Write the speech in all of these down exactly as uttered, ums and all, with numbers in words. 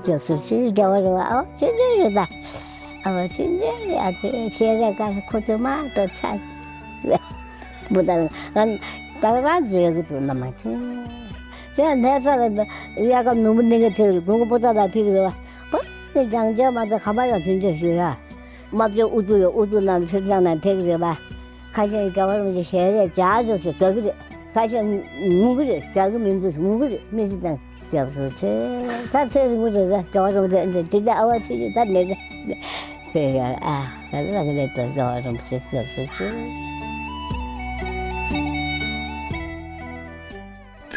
ཡོད་སུ་ཆུ་རྒྱ་བ་རུ་ཨ་ཆུ་ཆུ་རུ་ད་ཨ་ཆུ་ཆུ་ཡ་ཚེ་ཤེས་རེ་ཀ་ཁོ་ཚོ་མ་ཏོ་ཚ་བུ་ད་ང་ད་རང་ཛེ་གི་ཚུ་ན་མ་ཆུ་ཅེ་ནེ་ས་ལ་ཡ་ཀ་ནུ་མུ་ནེ་གི་ཐེ་རུ་གུང་གུ་པོ་ད་ད་ཕི་གི་རུ་བ་པོ་ནེ་ཅང་ཅེ་མ་ད་ཁ་པ་ཡ་ཆུ་ཆུ་ཞུ་ཡ་མ་ཅེ་ཨུ་ཏུ་ཡ་ཨུ་ཏུ་ན་ཕི་ཅང་ན་ཐེ་གི་རུ་བ། ཁ་ཤས་རྒྱ་བར་མི་ཞེ་རེ་བྱ་ཞོ་སེ་ག་གི་རེད། ཁ་ཤས་ངུ་གི་རེད། བྱ་གི་མི་འདུག་ངུ་གི་རེད། མི་ཞིག་དང་རྒྱབ་སུ་ཆེ། ད་ཚེ་རིང་པོ་རེད། ད་རྒྱ་བར་མི་འདུག་དེ་ད་ཨ་བ་ཆུ་ཆུ་ད་ནས་རེད། ཕེ་ཡ་ཨ་ད་ལ་གི་རེད། ད་རྒྱ་བར་མི་ཞེ་རྒྱབ་སུ་ཆེ།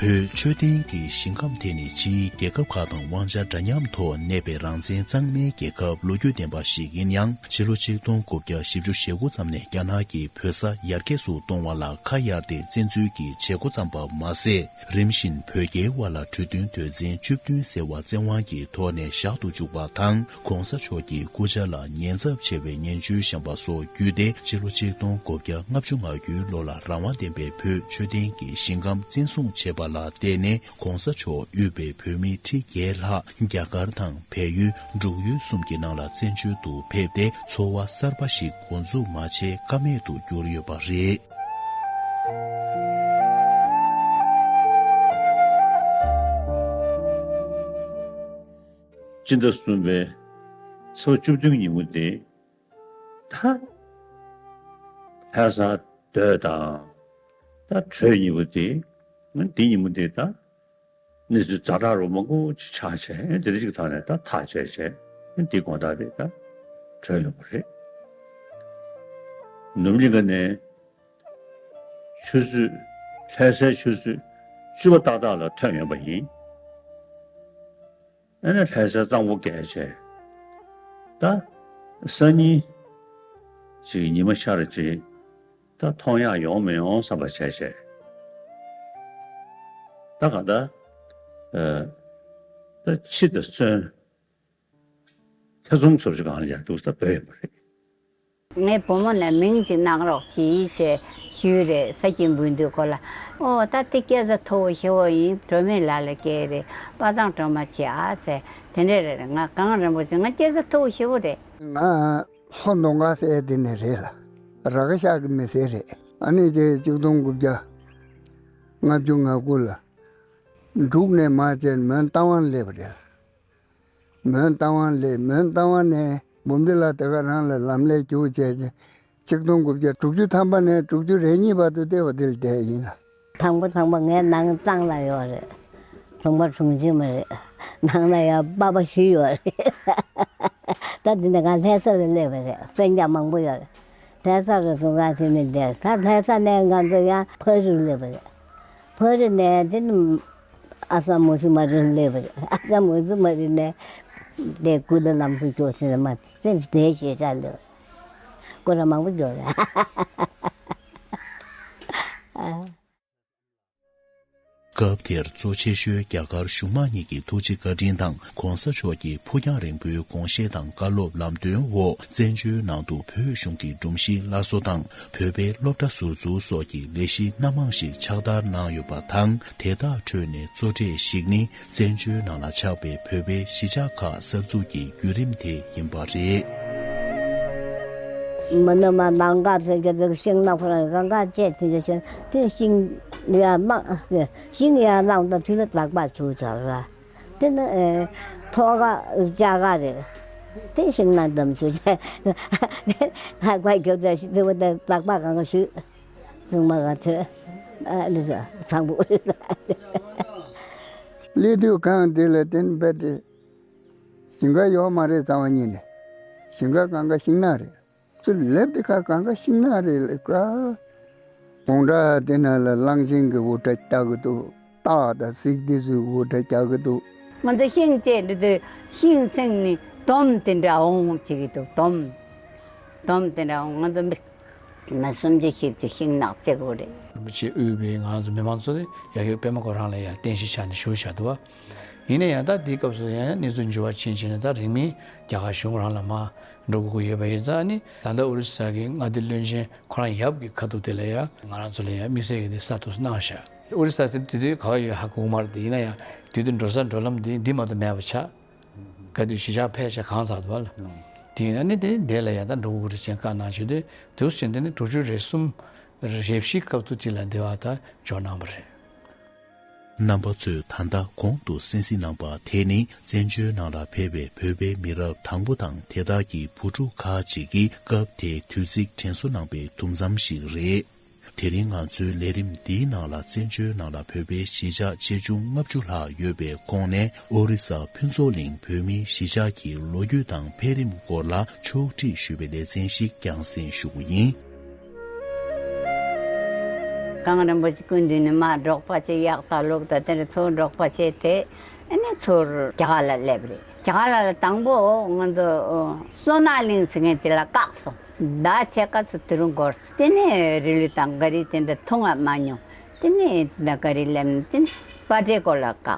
བོད་ཆོས་ལྡན་གྱི་ཞིང་ཁམས་དེ་ནི་ཕྱིའི་རྒྱལ་ཁབ་ཁག་དང་དབང་ཆ་འདྲ་མཉམ་ཐོག་གནས་པའི་རང་བཙན་གཙང་མའི་རྒྱལ་ཁབ་ལོ་རྒྱུས་ལྡན་པ་ཞིག་ཡིན་ཡང་། ཕྱི་ལོ་ཆིག་སྟོང་དགུ་བརྒྱ་བཞི་བཅུ་ཞེ་དགུ་ཙམ་ནས་རྒྱ་ནག་གིས་བོད་ས་ཡར་རྒྱས་སུ་གཏོང་བ་ལ་ཁ་གཡར་ཏེ་བཙན་འཛུལ་གྱི་བྱེད་སྒོ་བརྩམས་པ་མ་ཟད། རིམ་བཞིན་བོད་རྒྱའི་དབར་ལ་གྲོས་མཐུན་དོན་ཚན་བཅུ་བདུན་ཟེར་བ་བཙན་དབང་གི་ཐོག་ནས་བཞག་ཏུ་བཅུག་པ་དང་། གོང་ས་མཆོག་གི་སྐུ་ཕྱྭ་ལ་ཉེན་ཚབས་ཆེ་བའི་ངན་བྱུས་བཤམས་པ་སོགས་བརྒྱུད་དེ། ཕྱི་ལོ་ཆིག་སྟོང་དགུ་བརྒྱ་ལྔ་བཅུ་ང་དགུའི་ལོ་ལ་རང་དབང་ལྡན་པའི་བོད་ཆོས་ལྡན་གྱི་ཞིང་ཁམས་བཙན་བཟུང་བྱས་པ་ལ་བརྟེན་ནས། གོང་ས་མཆོག་དབུས་པའི་བོད་མི་ཁྲི་བརྒྱད་ལྷག་རྒྱ་གར་དང་བལ་ཡུལ། འབྲུག་ཡུལ་གསུམ་གྱི་ནང་ལ་བཙན་བྱོལ་དུ་ཕེབས་ཏེ། འཚོ་བ་གསར་པ་ཞིག་འགོ་འཛུགས་མ་བྱས་ཀ་མེད་དུ་གྱུར་ཡོད་པ་རེད། སྤྱི་ཟླ་གསུམ་པའི་ཚེས་པ་བཅུ་བདུན་ཉིན་མོ་དེ། ད་ལྷ་ས་སྡོད་དང་། ད་གྲོས་ཉིན་མོ་དེ། འདི་ཉིན་མོ་དེ་ད་གནས་ཚུལ་ཛ་དྲག་རུ་མང་པོ་ཅིག་ཆགས་བྱས། དེ་རིང་གཅིག་ཐང་ནས་ད་ཐག་བཅད་བྱས། འདི་དགོང་དག་དེ་ད་གྲོས་ཡོང་བ་རེད། ནུབ་གླིང་ག་ནས་ཆུ་ཚོད། ལྷ་སའི་ཆུ་ཚོད་བཅུ་པ་ཏག་ཏག་ལ་ཐོན་ཡོང་པ་ཡིན། ཨ་ནི་ལྷ་སའི་གཙང་པོ་བརྒལ་བྱས། ད་སང་ཉིན་ཅིག་ཉི་མ་ཤར་ཅིག་ད་མཐོང་ཡག་ཡོང་མི་ཡོང་བསམ་པ་བྱས་བྱས། ད་ག་ད་ཨ་ད་ཕྱི་དང་གསོན། ཐེ་ཚོམ་ཚོར་ཞིག་གང་ལ་ཡར་འདུག་ས་བོད་ཡོད་པ་རེད། ངའི་བུ་མོ་ནས་མིང་ཅིག་གནང་རོགས་གྱིས་ཞེས་ཞུས་རེད། ས་སྐྱིན་འབུལ་དུས་ཁོ་ལ། ཨོ་ད་དེ་སྐལ་བཟང་མཐོ་བོ་ཞེ་བོ་ཡིན། སྒྲོལ་མའི་ལག་ལ་སྐྱེས་རེད། དཔའ་མཛངས་སྒྲོལ་མ་བྱེད་ཨ་ཟེར། དེ་འདྲས་རེད། ང་གངས་རིན་པོ་ཆེ། ང་སྐལ་བཟང་མཐོ་བོ་ཞེ་བོ་རེད། ང་ལྷོ་མདོ་ཁམས་ཟེར་དེ་ནས་རེད་ལ། ར་ཁ་ཤག་གི་མི་སེར་རེད། ཨ་ནི་ཅེ་ཆིག་སྟོང་དགུ་བརྒྱ་ལྔ་བཅུ་ང་དགུ་ལ་འབྲུག་ནས་མར་བྱས་མོན་རྟ་དབང་སླེབས་པ་རེད། མོན་རྟ་དབང་སླེབས། མོན་རྟ་དབང་ནས་འབུམ་སྡེ་ལ་དེ་ག་རང་ལ་ལམ་ལས་རྒྱུགས་བྱས་ཏེ། ཆིག་སྟོང་དགུ་བརྒྱ་དྲུག་ཅུ་ཐམ་པ་ནས་དྲུག་ཅུ་རེ་གཉིས་བར་དུ་དེ་འོ་དེ་ལ་བསྡད་ཡིན་ལ། དང་པོ་དང་པོ་ངའི་ནང་གཙང་ལ་ཡོད་རེད། གྲོང་པ་གྲོང་ཆེན་མ་རེད། ནང་ལ་ཡང་པ་པ་བཞི་ཡོད་རེད། ད་འདི་ནས་ང་ལྷ་ས་ལ་སླེབས་པ་རེད། གསན་རྒྱ་མང་པོ་ཡོད་རེད། ལྷ་ས་རུ་སོང་ང་དེ་ནས་བསྡད། ད་ལྷ་ས་ནས་ང་ཚོ་ཡང་ཕ་རིར་སླེབས་པ་རེད། ཕ་རི་ནས་དེ་ནི་ཨ་ས་མུ་སི་མ་རི་སླེབས་པ་རེད། ཨ་ས་མུ་སི་མ་རི་ནས་དེ་ཀུ་ལི་ལམ་སུ་སྐྱོད་ཟེར་མ་དེ་དེ་ཞེ་དྲག་སླེབས་པ་རེད། སྐོར་ར་མང་པོ་འགྲོ་རེད། སྐབས་དེར་གཙོ་ཆེ་ཤོས་རྒྱ་གར་གཞུང་མང་གཉིས་ཀྱི་ཐུགས་རྗེ་བཀའ་དྲིན་དང་། གོང་ས་མཆོག་གི་ཕུགས་རྒྱང་རིང་པོའི་དགོངས་བཞེད་དང་བཀའ་སློབ་ལམ་སྟོན་འོག་བཙན་བྱོལ་ནང་དུ་བོད་གཞུང་གི་སྒྲོམ་གཞིའི་སླར་གསོ་དང་། བོད་པའི་སློབ་གྲྭ་ཟུར་འཛུགས་སོགས་ཀྱི་ལས་གཞི་སྣ་མང་ཞིག་ཕྱག་བསྟར་གནང་ཡོད་པ་དང་། དེ་དག་ཁྲོད་ནས་གཙོ་གྲས་ཤིག་ནི། བཙན་བྱོལ་ནང་ལ་ཆགས་པའི་བོད་པའི་གཞིས་ཆགས་ཁག་གསར་འཛུགས་ཀྱི་བརྒྱུད་རིམ་དེ་ཡིན་པ་རེད། མི་ནི་མ་ནང་ག་ཟེར་གྱི་འདུག་ཤིང་ནགས་ཁོ་རང་གང་ག་བཅད་དེ་འདྲ་བྱས། དེ་ཤིང་ཡར་བླངས། ཤིང་ཡར་བླངས་དང་དེ་ལ་ལག་པ་ཆུ་བྱ་ར། དེ་ནི་ཨེ་ཐོག་ཁ་ལྕགས་ཁ་རེད། དེ་ཤིང་ནགས་འདམ་ཆུ་བྱས། ལག་པ་རྒྱོབ་ཙམ་ཞིག་དེ་བ་དེ་ལག་པ་གང་ག་ཞུས། ཚང་མ་ག་ཚོད་ཨ་ནི་ཚོ་ཚང་པོ་རེད། སླེབས་དུས་གངས་འདི་ལ་བརྟེན་པ་དེ་ཞིང་ཁ་ཡོད་མ་རེད། རྩ་བ་ཉིད་ནས་ཞིང་ཁ་གང་ག་ཤིང་ནགས་རེད། ཚུར་སླེབས་དེ་ཁ་གང་ག་ཤིང་ནགས་རེད་ལབ་ཀ། གོང་དྲ་དེ་ན་ལ་གླང་ཆེན་གྱི་དབུ་སྐྲ་རྒྱག་གི་འདུག་སྟག་དང་གཟིག་དེ་ཚོའི་དབུ་སྐྲ་རྒྱག་གི་འདུག་ང་ཚོ་ཤིང་བཅད་འདི་དུས་ཤིང་ཚིག་ནི་དོམ་དེ་འདྲ་འོང་བྱེད་ཀྱི་འདུག་དོམ། དོམ་དེ་འདྲ་འོང་། ང་ཚོ་མི་མི་སུམ་ཅུ་བཞི་བཅུ་ཤིང་ནགས་བརྩེགས་པོ་རེད། རིན་པོ་ཆེ་དབུས་པའི་ང་ཚོ་མི་མང་ཚོ་ནི་ཡ་གི་པད་མ་ཁོ་རང་ལ་ཡ་རྟེན་གཞི་ཆགས་ནས་བཞུགས་བཞག་འདུག་བ། ཡིན་ན་ཡང་ད་འདིའི་སྐབས་སུ་ཡང་ཡང་གནས་ཚུལ་འགྱུར་བ་ཕྱིན་ཕྱིན་ནས་ད་རིང་མིན་རྒྱ་གར་གཞུང་རང་ལ་མར་འགྲོ་དགོས་ཀྱི་ཡོད་པ་ཡིན་ཙང་ནི། ད་ལྟ་ཨོ་རི་ས་གི་མངའ་སྡེ་བློན་ཆེན་ཁོ་རང་ཡབ་ཀྱི་ཁ་ཐུག་དེ་ལ་ཡང་ང་རང་ཚོ་ལ་ཡང་དམིགས་བསལ་གྱི་འདི་གསར་ཐུག་གནང་བཞག་ཨོ་རི་ས་དེ་དུས་དུས་ག་བ་ཡོད་ཧ་གོ་གི་མ་རེད་དེ། ཡིན་ན་ཡང་དུས་དུས་འགྲོ་ས་འགྲོ་ལམ་འདི་འདི་མ་གཏོགས་མེད་པ་ཆགས། ག་དུས་གཞིས་ཆགས་ཕལ་ཆེར་གང་ཚར་འདུག་བ་ལ། དེ་ཡིན་ན་ནི་དེ་འདི་ལ་ཡ་ད་འགྲོ་དགོས་རེད་ཟེར་བཀའ་གནང་བྱས་ཏེ་དེ་ཚོ་ཟིན་དེ་ནི་དྲུག་ཅུ་རེ་གསུམ་རེ་བཞིའི་སྐབས་དུ་ཅིག་ལ་འདི་བ་ད་འབྱོར་གནང་བ་རེད། རྣམ་པ་ཚོས་ད་ལྟ་གོང་དུ་གསན་གཟིགས་གནང་པ་དེ་ནི་བཙན་བྱོལ་ནང་ལ་ཕེབས་པའི་བོད་པའི་མི་རབས་དང་པོ་དང་དེ་དག་གི་བུ་ཕྲུག་ཁག་ཅིག་གིས་སྐབས་དེའི་དུས་ཚིགས་དྲན་གསོ་གནང་པའི་དུམ་མཚམས་ཤིག་རེད། དེ་རིང་ང་ཚོའི་ལས་རིམ་འདིའི་ནང་ལ་བཙན་བྱོལ་ནང་ལ་བོད་པའི་གཞིས་ཆགས་ཆེ་ཆུང་ལྔ་བཅུ་ལྷག་ཡོད་པའི་ཁོངས་ནས་ཨོ་རི་ས་ཕུན་ཚོགས་གླིང་བོད་མིའི་གཞིས་ཆགས་ཀྱི་ལོ་རྒྱུས་དང་འཕེལ་རིམ་སྐོར་ལ་ཕྱོགས་བསྒྲིགས་ཞུས་པའི་ལེ་ཚན་ཞིག་རྒྱང་སྲིང་ཞུ་རྒྱུ་ཡིན། གངས་རིན་པོ་ཆེ་སྐུ་མདུན་ནས་མར་འབྲོག་པ་ཆེ་གཡག་ཐག་ལུག་དང་དེ་འདྲ་ཚུར་འབྲོག་པ་ཆེ་དེ་ཨ་ནི་ཚུར་རྒྱ་གར་ལ་སླེབས་རེད། རྒྱ་གར་ལ་དང་པོ་ང་ཚོ་སོ་ན་གླིང་ཟེར་མཁན་དེ་ལ་བཀག་སོང་། ཟླ་ཕྱེད་ཀ་ཙམ་དེ་རུ་འགོར་སོང་། དེ་ནས་རི་ལུ་དང་ག་རི་དེ་འདྲ་མཐོང་ང་མ་མྱོང་། དེ་ནས་ད་ག་རི་སླེབས་ནས་དེ་ནས་པ་ཏྲའི་སྐོར་ལ་བཀག་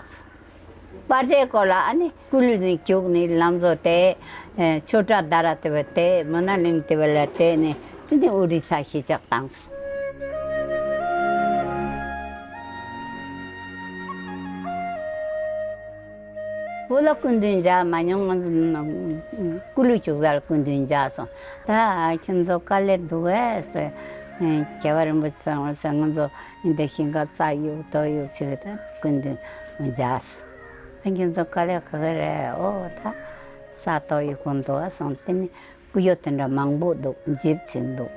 སོང་། པ་ཏྲའི་སྐོར་ལ་ཨ་ནི་ཀུ་ལུ་ནས་རྒྱུགས་ནས་ལམ་བཟོ་དེ་ཆོས་གྲྭ་དྷ་ར་དེ་བ་དེ་མོ་ན་གླིང་དེ་བ་ལ་དེ་ནས་དེ་ནས་ཨོ་རི་ས་གཞིས་ཆགས་བཏང་སོང་། བོད་ལ་སྐུ་མདུན་མཇལ་མ་མྱོང་། ང་ཚོ་ཀུ་ལུ་ཅུག་ཟ་ལ་སྐུ་མདུན་མཇལ་སོང་། ད་ཁྱེད་ཚོ་དཀའ་ལས་འདུག་གས་ཟེར། རྒྱལ་བ་རིན་པོ་ཆེ་ཚང་ལ་ཟེར། ང་ཚོ་འདི་ཞིང་ཁ་རྩྭ་གཡུག་རྡོ་གཡུག་བྱེད་ཀྱི་ད་སྐུ་མདུན་མཇལ་སོང་། ཁྱེད་ཚོ་དཀའ་ལས་ག་ག་རེད། ཨོ་ད་ས་རྡོ་གཡུག་གོ་འདུག་གས་སོང་། དེ་ནི་སྐུ་ཡོད་དེ་འདྲ་མང་པོ་འདུག་འཇིབ་ཚིག་འདུག་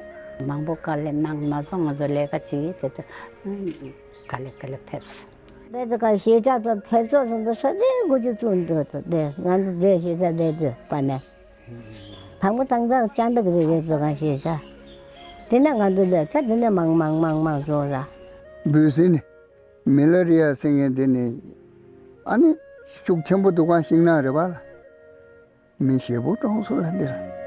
མང་པོ་དཀའ་ལས་གནང་མ་སོང་། ང་ཚོ་ལས་ཀ་བྱེད་ཀྱི་དེ་ཚོ་དཀའ་ལས་དཀའ་ལས་ཕེབས་སོང་། དེ་ཚོ་ག་གཞིས་ཆགས་ཚོ་ཕེབས་ཚོགས་ཚོ་འདུག་ས་དེ་འགོ་ཅིག་བཙུགས་འདུག་ཏོ། དེ་ང་ཚོ་དེ་གཞིས་ཆགས་དེ་ཚོ་པ་ནས་དང་པོ་དང་པོ་ཅང་འདུག་རེ་རེ་ཚོ་ག་གཞིས་ཆགས་དེ་ནས་ང་ཚོ་དེ་ཚོ་དེ་ནས་མང་མང་མང་མང་བཟོ་ར། འབུ་སྲིན་ནི་མེ་ལ་རི་ཡ་ཟེར་མཁན་དེ་ནི་ཨ་ནི་ཤུགས་ཆེན་པོ་འདུག་ག་ཤིང་ནགས་རེད་པ་ལ། མི་ཞེ་པོ་གྲོངས་སོང་ལ་འདིར།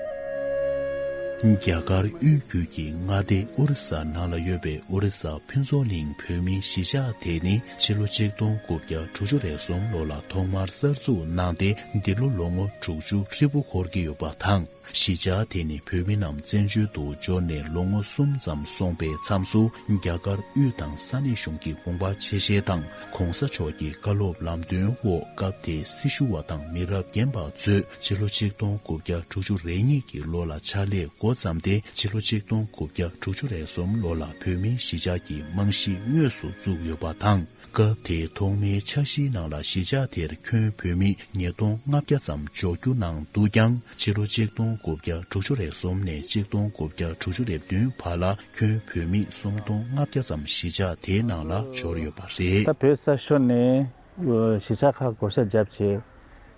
རྒྱ་གར་དབུས་རྒྱུད་ཀྱི་མངའ་སྡེ་ཨོ་རི་ས་ནང་ལ་ཡོད་པའི་ཨོ་རི་ས་ཕུན་ཚོགས་གླིང་བོད་མིའི་གཞིས་ཆགས་དེ་ནི་ཕྱི་ལོ་ཆིག་སྟོང་དགུ་བརྒྱ་དྲུག་ཅུ་རེ་གསུམ་ལོ་ལ་ཐོག་མར་གསར་འཛུགས་གནང་སྟེ་འདི་ལོ་ལོ་ངོ་དྲུག་ཅུ་ཧྲིལ་པོ་འཁོར་གྱི་ཡོད་པ་དང་། གཞིས་ཆགས་དེ་ནི་བོད་མི་རྣམས་བཙན་བྱོལ་དུ་འབྱོར་ནས་ལོ་ངོ་གསུམ་ཙམ་སོང་པའི་མཚམས་སུ་རྒྱ་གར་དབུས་དང་ས་གནས་གཞུང་གི་དགོངས་པ་ཆེ་བཞེས་དང་གོང་ས་མཆོག་གི་བཀའ་སློབ་ལམ་སྟོན་འོག་སྐབས་དེའི་སྲི་ཞུ་བ་དང་མི་རབས་རྒན་པ་ཚོས་ཕྱི་ལོ་ཆིག་སྟོང་དགུ་བརྒྱ་དྲུག་ཅུ་རེ་གཉིས་ཀྱི་ལོ་ལ་ཕྱག་ལས་འགོ་བརྩམས་ཏེ་ཕྱི་ལོ་ཆིག་སྟོང་དགུ་བརྒྱ་དྲུག་ཅུ་རེ་གསུམ་ལོ་ལ་བོད་མིའི་གཞིས་ཆགས་ཀྱི་རྨང་གཞི་དངོས་སུ་བཙུགས་ཡོད་པ་དང་། སྐབས་དེའི་ཐོག་མའི་འཆར་གཞིའི་ནང་ལ་གཞིས་ཆགས་དེར་ཁྱོན་བོད་མི་ཉིས་སྟོང་ལྔ་བརྒྱ་ཙམ་འཇོག་རྒྱུ་གནང་འདུག་ཀྱང་ཕྱི་ལོ་ཆིག་སྟོང་དགུ་བརྒྱ་དྲུག་ཅུ་རེ་གསུམ་ནས་ཆིག་སྟོང་དགུ་བརྒྱ་དྲུག་ཅུ་རེ་བདུན་བར་ལ་ཁྱོན་བོད་མི་སུམ་སྟོང་ལྔ་བརྒྱ་ཙམ་གཞིས་ཆགས་དེའི་ནང་ལ་འབྱོར་ཡོད་པ་རེད། ད་བོད་ས་ཤོར་ནས་གཞིས་ཆགས་ཁག་བགོ་བཤའ་བརྒྱབ་བྱས་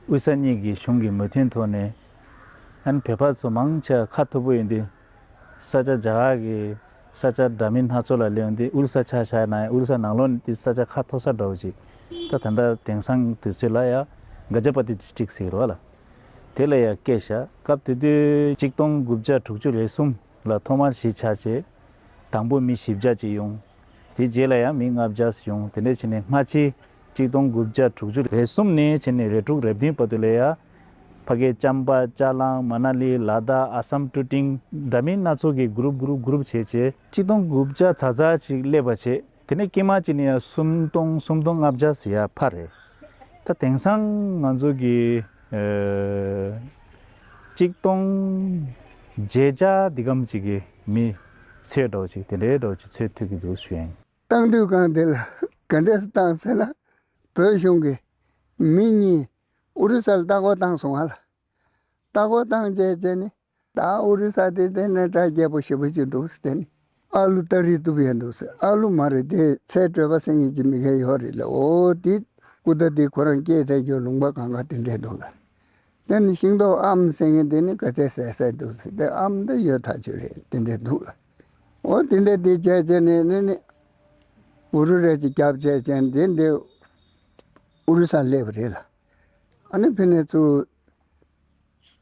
དབུས་ས་གཉིས་ཀྱི་གཞུང་གི་མོས་མཐུན་ཐོག་ནས་ཨ་ནི་བོད་པ་ཚོ་མང་ཆེ་བ་ཁ་མཐུག་པོ་ཡིན་དུས། ས་ཆ་རྒྱ་གར་གྱི་ས་ཆ་འདྲ་མིན་སྣ་ཚོགས་ལ་སླེབས་ཏེ་ཨོ་རི་ས་ཆ་བཞག་ན་ཡང་ཨོ་རི་ས་ནང་ལོགས་ནས་དེ་ས་ཆ་ཁ་མཐོ་ས་འདྲ་བོ་ཅིག་ད་ད་ལྟ་དེང་སང་དུས་ཚོད་ལ་ཡང་ག་ཇ་པ་ཏི་ཌིས་ཊིག་ཟེར་གྱི་རེད་བ་ལ། དེ་ལ་ཡང་སྐད་བཞག་སྐབས་དེ་དུས་ཆིག་སྟོང་དགུ་བརྒྱ་དྲུག་ཅུ་རེ་གསུམ་ལ་ཐོག་མར་གཞིས་ཆགས་བྱས། དང་པོ་མི་བཞི་བརྒྱ་ཅིག་ཡོང་། དེ་རྗེས་ལ་ཡང་མི་ལྔ་བརྒྱ་ཡོང་། དེ་འདྲ་བྱས་ནས་སྔ་ཕྱི་ཆིག་སྟོང་དགུ་བརྒྱ་དྲུག་ཅུ་རེ་གསུམ་ནས་བྱས་ནས་རེ་དྲུག་རེ་བདུན་བར་དུ་ལ་ཡ། ཕ་གིའི་ཅམ་པ་ཅ་ལང་མ་ན་ལི་ལ་དྭགས་ཨ་སམ་ཀྲུ་ཀྲིང་འདྲ་མིན་སྣ་ཚོགས་ཀྱི་གུ་རུབ་གུ་རུབ་གུ་རུབ་བྱས་བྱས་ཆིག་སྟོང་དགུ་བརྒྱ་ཙམ་ཙམ་ཅིག་སླེབས་པ་བྱས། དེ་ནས་དཀྱིལ་མ་ཅིག་ནས་ཡང་སུམ་སྟོང་སུམ་སྟོང་ལྔ་བརྒྱ་ཟེར་ཡ་ཕར་རེད། ད་དེང་སང་ང་ཚོ་གི་ཨ་ཆིག་སྟོང་བརྒྱད་བརྒྱ་འདི་གམ་ཅིག་གི་མི་ཚོད་འདྲ་བོ་ཅིག་དེ་འདྲའི་འདྲ་བོ་ཅིག་ཚོད་ཐུབ་ཀྱི་འདུག་ཞུ་ཡ་ཡིན། བཏང་དུས་གང་དེ་ལ་ག་འདྲས་སུ་བཏང་ཟེར་ན། བོད་གཞུང་གིས་མི་གཉིས་ཨོ་རི་ས་ལ་ལྟ་སྐོར་བཏང་སོང་ང་ལ། ལྟ་སྐོར་བཏང་བྱས་བྱས་ནས་ད་ཨོ་རི་ས་དེ་དེ་ནས་དགྲ་རྒྱལ་པོ་ཞེ་པོ་ཅིག་འདུག་ཟེར་དེ་ནས་ཨ་ལུ་སྟ་རི་གཏུབ་ཡས་འདུག་ཟེར། ཨ་ལུ་མ་རེད་དེ་ཚལ་གྲོད་པ་སེང་གེ་ཅིག་མི་ཁ་ཡོད་རེད་ལ། ཨོ་དེ་སྐུ་ད་དེ་ཁོ་རང་སྐྱེས་ཐལ་རྒྱུ་ལུང་པ་གང་ག་དེ་འདྲས་འདུག་ལ། དེ་ནི་ཤིང་ཏོག་ཨམ་ཟེར་མཁན་དེ་ནི་ག་ཚད་ཟད་ཟད་འདུག་ཟེར། དེ་ཨམ་དེ་ཡོད་ཐག་ཆོད་རེད། དེ་འདྲས་འདུག་ལ། འོ་དེ་འདྲས་དེ་བྱས་བྱས་ནས་ནི་ནི་འུ་རུ་རེ་ཅིག་རྒྱབ་བྱས་བྱས་ནས་དེ་འདྲས་ཨོ་རི་ས་སླེབས་པ་རེད་ལ། ཨ་ནི་ཕི་ནས་ཚུར་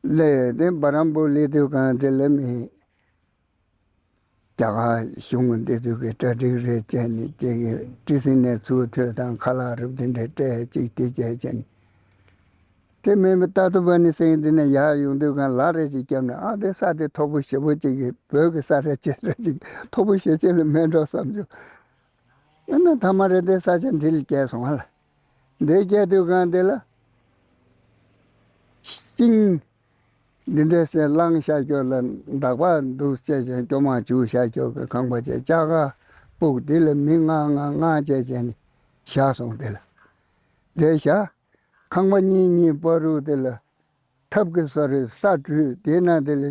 སླེབས་དེ་འབའ་རམ་པུར་སླེབས་དུས་གང་དེ་ལ་མི། རྒྱ་གར་གཞུང་གི་འདི་ཚོ་གི་གྲ་སྒྲིག་རེ་བྱས་ནས་ཅིག་གི་ཊི་སི་ནས་ཚུར་ཐོན་དང་ཁ་ལག་རིགས་དེ་འདྲ་སྤྲད་ཅིག་དེ་བྱས་བྱས་ནས། དེ་མིན་པའི་ཏ་ཏུ་པ་ནི་སེང་འདི་ནས་ཡར་ཡོང་དུས་གང་ལ་རེ་ཞིག་བརྒྱབ་ནས་ཨ་དེ་ས་དེ་མཐོ་པོ་ཞེ་པོ་ཅིག་གི་བོད་ཀྱི་ས་ར་ཆེ་ར་ཅིག་མཐོ་པོ་ཞེ་ཆེ་ལ་མེད་འགྲོ་བསམ་བྱུང་། ཨ་ན་ཐ་མ་རེ་དེ་ས་ཆ་འདི་ལ་བསྐྱལ་སོང་ཨ་ལ། འདི་བསྐྱལ་དུས་གང་དེ་ལ། ཏིང་། འདི་འདྲ་ཟེར་བླངས་བཞག་རྒྱུ་ལ་འདག་པ་འདུག་ཅེས་བྱས་སྐྱོ་མ་བྱུག་བཞག་རྒྱུ་གི་ཁང་པ་བྱས་ལྕགས་ཁང་སྤུག་འདི་ལ་མི་ལྔ་ལྔ་ལྔ་བྱས་བྱས་ནས་བཞག་སོང་། དེ་ལ་དེ་བཞག་ཁང་པ་གཉིས་གཉིས་བར་དུ་དེ་ལ་ཐབ་ཀྱི་ས་རུ་ས་བྲུས། དེ་ན་དེ་ལ་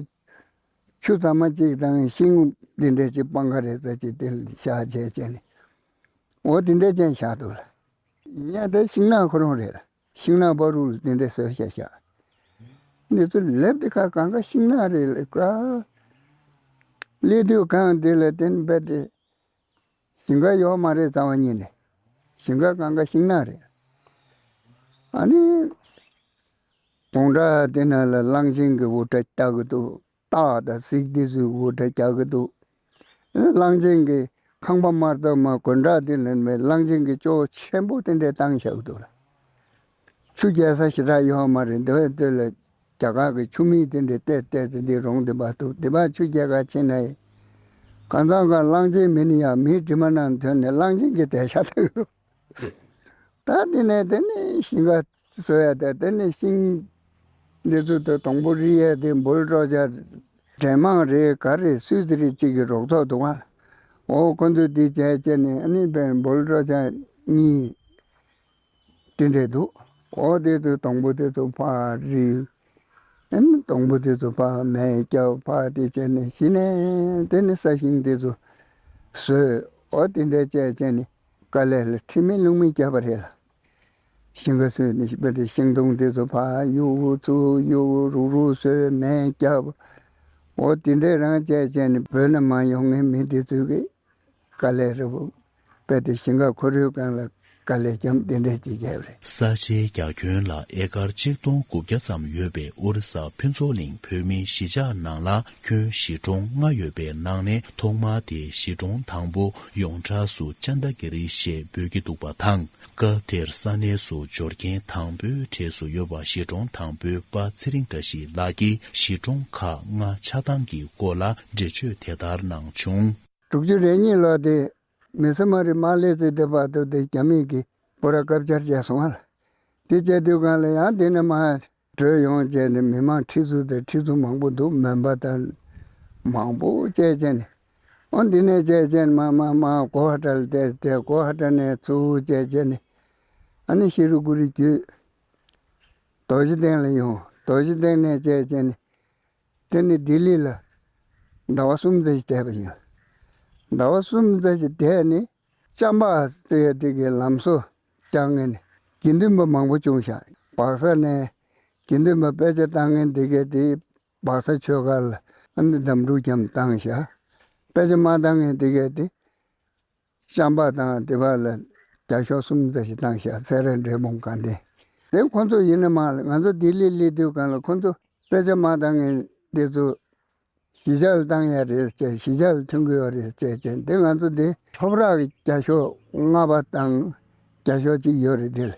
ཆུ་ཚང་མ་གཅིག་དང་ཤིང་འདི་འདྲ་ཅིག་སྤང་ཁ་རེ་ཙམ་ཅིག་དེ་ལ་བཞག་བྱས་བྱས་ནས་འོ་དེ་འདྲ་ཅན་བཞག་འདུག་ལ། ཡིན་ཡང་དེ་ཤིང་ནགས་ཁོ་རང་རེད་ལ། ཤིང་ནགས་བར་དུ་ལ་དེ་འདྲ་བཟོས་བཞག་བཞག་འདི་ཚོ་ལེབ་དེ་ཁ་གང་ག་ཤིང་ནགས་རེད་ལ་ཀ། སླེབས་དུས་གང་དེ་ལ་དེ་ནི་རྦད་དེ་ཞིང་ཁ་ཡོད་མ་རེད། རྩ་བ་ཉིད་ནས་ཞིང་ཁ་གང་ག་ཤིང་ནགས་རེད། ཨ་ནི་དགོང་དག་དེ་ན་ལ་གླང་ཆེན་གྱི་འུར་སྒྲ་རྒྱག་གི་འདུག་སྟག་དང་གཟིག་འདི་ཚོའི་འུར་སྒྲ་རྒྱག་གི་འདུག་གླང་ཆེན་གྱི་ཁང་པ་དམར་ཐོག་མ་དགོན་བྲག་དེ་ལ་མེད། གླང་ཆེན་གྱི་ཅོག་ཆེན་པོ་དེ་འདྲས་བཏང་བཞག་གི་འདུག་ལ། ཆུ་རྐྱལ་ས་ཞེ་དྲག་ཡོད་མ་རེད། འདི་བས་དེ་ལ་རྒྱ་གར་གྱི་ཆུ་མིག་དེ་འདྲས་བལྟས་བལྟས་ཏེ་འདི་རོང་དེ་བར་དུ་དེ་བར་ཆུ་རྐྱལ་ག་ཕྱིན་ན་ཡིན། གང་ཚང་ག་གླང་ཆེན་མི་ནི་ཡང་མིའི་དྲི་མ་ནང་ཐོན་ནས་གླང་ཆེན་གྱི་དལ་ཤ་ཐག་གི་འདུག་ད་དེ་ནས་དེ་ནས་ཤིང་ཁ་བཟོ་ཡ་དེ་དེ་ནས་ཤིང་འདི་ཚོ་དེ་དང་པོ་རིལ་ཡ་དེ་འབུལ་སྤྲོ་བྱ་འདྲེ་མང་རེད་ག་རེ་སུས་དེ་རེད་གཅིག་གི་རོགས་ཐོག་འདུག་ག་འོ་ཁོ་ཚོས་འདི་བྱས་བྱས་ནས་ཨ་ནི་བན་འབུལ་སྤྲོ་བྱ་གཉིས་དེ་འདྲས་འདུག་འོ་དེ་ཚོ་དང་པོ་དེ་ཚོ་ཕར་རིལ། ཨ་ནི་དང་པོ་དེ་ཚོ་ཕར་མེ་བརྒྱབ། ཕར་དེ་བྱས་ནས་གཞི་ནས་དེ་ནི་ས་ཞིང་དེ་ཚོ་བཟོས། འོ་དེ་འདྲས་བྱས་བྱས་ནས། དཀའ་ལས་ལ་ཁྲིམས་མེད་ལུགས་མེད་བརྒྱབ་པ་རེད་ལ། ཤིང་ཁ་བཟོས་ནས་དཔེ་དེ་ཤིང་སྡོང་དེ་ཚོ་ཕར་གཡུག་ཚུར་གཡུག་རུག་རུག་བཟོས་མེ་བརྒྱབ། འོ་དེ་འདྲས་རང་བྱས་བྱས་ནས་བོད་ནས་མ་ཡོང་མཁན་མི་དེ་ཚོས་ཀྱི་དཀའ་ལས་རེད་པོ། དཔེ་དེ་ཞིང་ཁ་ཁོ་རོའི་སྒང་ལ་དཀའ་ལས་བརྒྱབ་དེ་འདྲས་ཅིག་བརྒྱབ་རེད། ས་ཆའི་རྒྱ་ཁྱོན་ལ་ཨེ་ཀར་གཅིག་སྟོང་དགུ་བརྒྱ་ཙམ་ཡོད་པའི་ཨོ་རི་ས་ཕུན་ཚོགས་གླིང་བོད་མིའི་གཞིས་ཆགས་ནང་ལ་ཁྱོན་གཞིས་གྲོང་ལྔ་ཡོད་པའི་ནང་ནས་ཐོག་མར་དེ་གཞིས་གྲོང་དང་པོ་ཡོངས་གྲགས་སུ་ཅན་ད་གི་རི་ཞེས་འབོད་ཀྱི་འདུག་པ་དང་། སྐབས་དེར་ས་གནས་སུ་འབྱོར་མཁན་དང་པོའི་གྲས་སུ་ཡོད་པ་གཞིས་གྲོང་དང་པོའི་པ་ཚེ་རིང་བཀྲ་ཤིས་ལགས་ཀྱིས་གཞིས་གྲོང་ཁག་ལྔ་ཆགས་སྟངས་ཀྱི་སྐོར་ལ་འགྲེལ་བརྗོད་དེ་ལྟར་གནང་བྱུང་། དྲུག་ཅུ་རེ་གཉིས་ལོ་དེ་མི་སེ་མ་རི་མ་སླེབས་ཚེ་དེ་བར་དུ་དེ་རྒྱ་མིས་ཀྱི་པོ་ར་བཀའ་བཅར་བྱས་སོང་བ་ལ། དེ་བྱས་དུས་སྒང་ལ་ཡང་དེ་ནས་མར་བྲོས་ཡོང་བྱས་ནས་མི་མང་ཁྲི་ཚོ་དང་ཁྲི་ཚོ་མང་པོ་འདུག་མོན་པ་དང་མང་པོ་བྱས་བྱས་ནས། འོ་འདི་ནས་བྱས་བྱས་ནས་མར་མར་མར་གོ་ཧ་ཏྲ་ལ་བསྡད་བསྡད། གོ་ཧ་ཏྲ་ནས་ཚུར་བྱས་བྱས་ནས་ཨ་ནི་ཤི་རུ་ཀུ་རི་བརྒྱུད་རྡོ་རྗེ་གདན་ལ་ཡོང་། རྡོ་རྗེ་གདན་ནས་བྱས་བྱས་ནས་དེ་ནས་ལྡི་ལི་ལ་ཟླ་བ་གསུམ་ཙམ་ཞིག་བསྡད་པ་ཡིན། ཟླ་བ་གསུམ་ཙམ་ཞིག་བསྡད་ནས་ལྕམ་པ་ཟེར་ཡ་དེ་གའི་ལམ་བཟོ་བསྐྱངས་ནས་དགེ་འདུན་པ་མང་པོ་བྱུང་ཤག་སྦག་ས་ནས་དགེ་འདུན་པ་དཔེ་ཆ་བཏང་མཁན་དེ་གའི་དེ་སྦག་ས་ཆོས་སྒར་ལ་ཨ་ནི་འདམ་འཁྲུག་རྒྱབ་བཏང་ཤག་དཔེ་ཆ་མ་བཏང་མཁན་དེ་གའི་དེ་ལྕམ་པ་དང་དེ་བར་ལ་རྒྱ་ཤོག་གསུམ་ཙམ་ཞིག་བཏང་ཤག་སེ་ར་འབྲས་སྤུངས་དགའ་ལྡན། དེ་ཁོ་ཚོ་ཡིན་ན་མ་ལ་ང་ཚོ་ལྡི་ལི་སླེབས་དུས་སྒང་ལ་ཁོ་ཚོ་དཔེ་ཆ་མ་བཏང་མཁན་དེ་ཚོ་གཞིས་ཆགས་ལ་བཏང་ཡ་རེད་ཅེས་གཞིས་ཆགས་ལ་ཐོན་གི་ཡོད་རེད་ཅེས་ཅེས་དེ་ང་ཚོ་དེ་ལྷོ་བྲག་གི་རྒྱ་ཤོག་ལྔ་པ་དང་རྒྱ་ཤོག་གཅིག་ཡོད་རེད། དེ་ལ་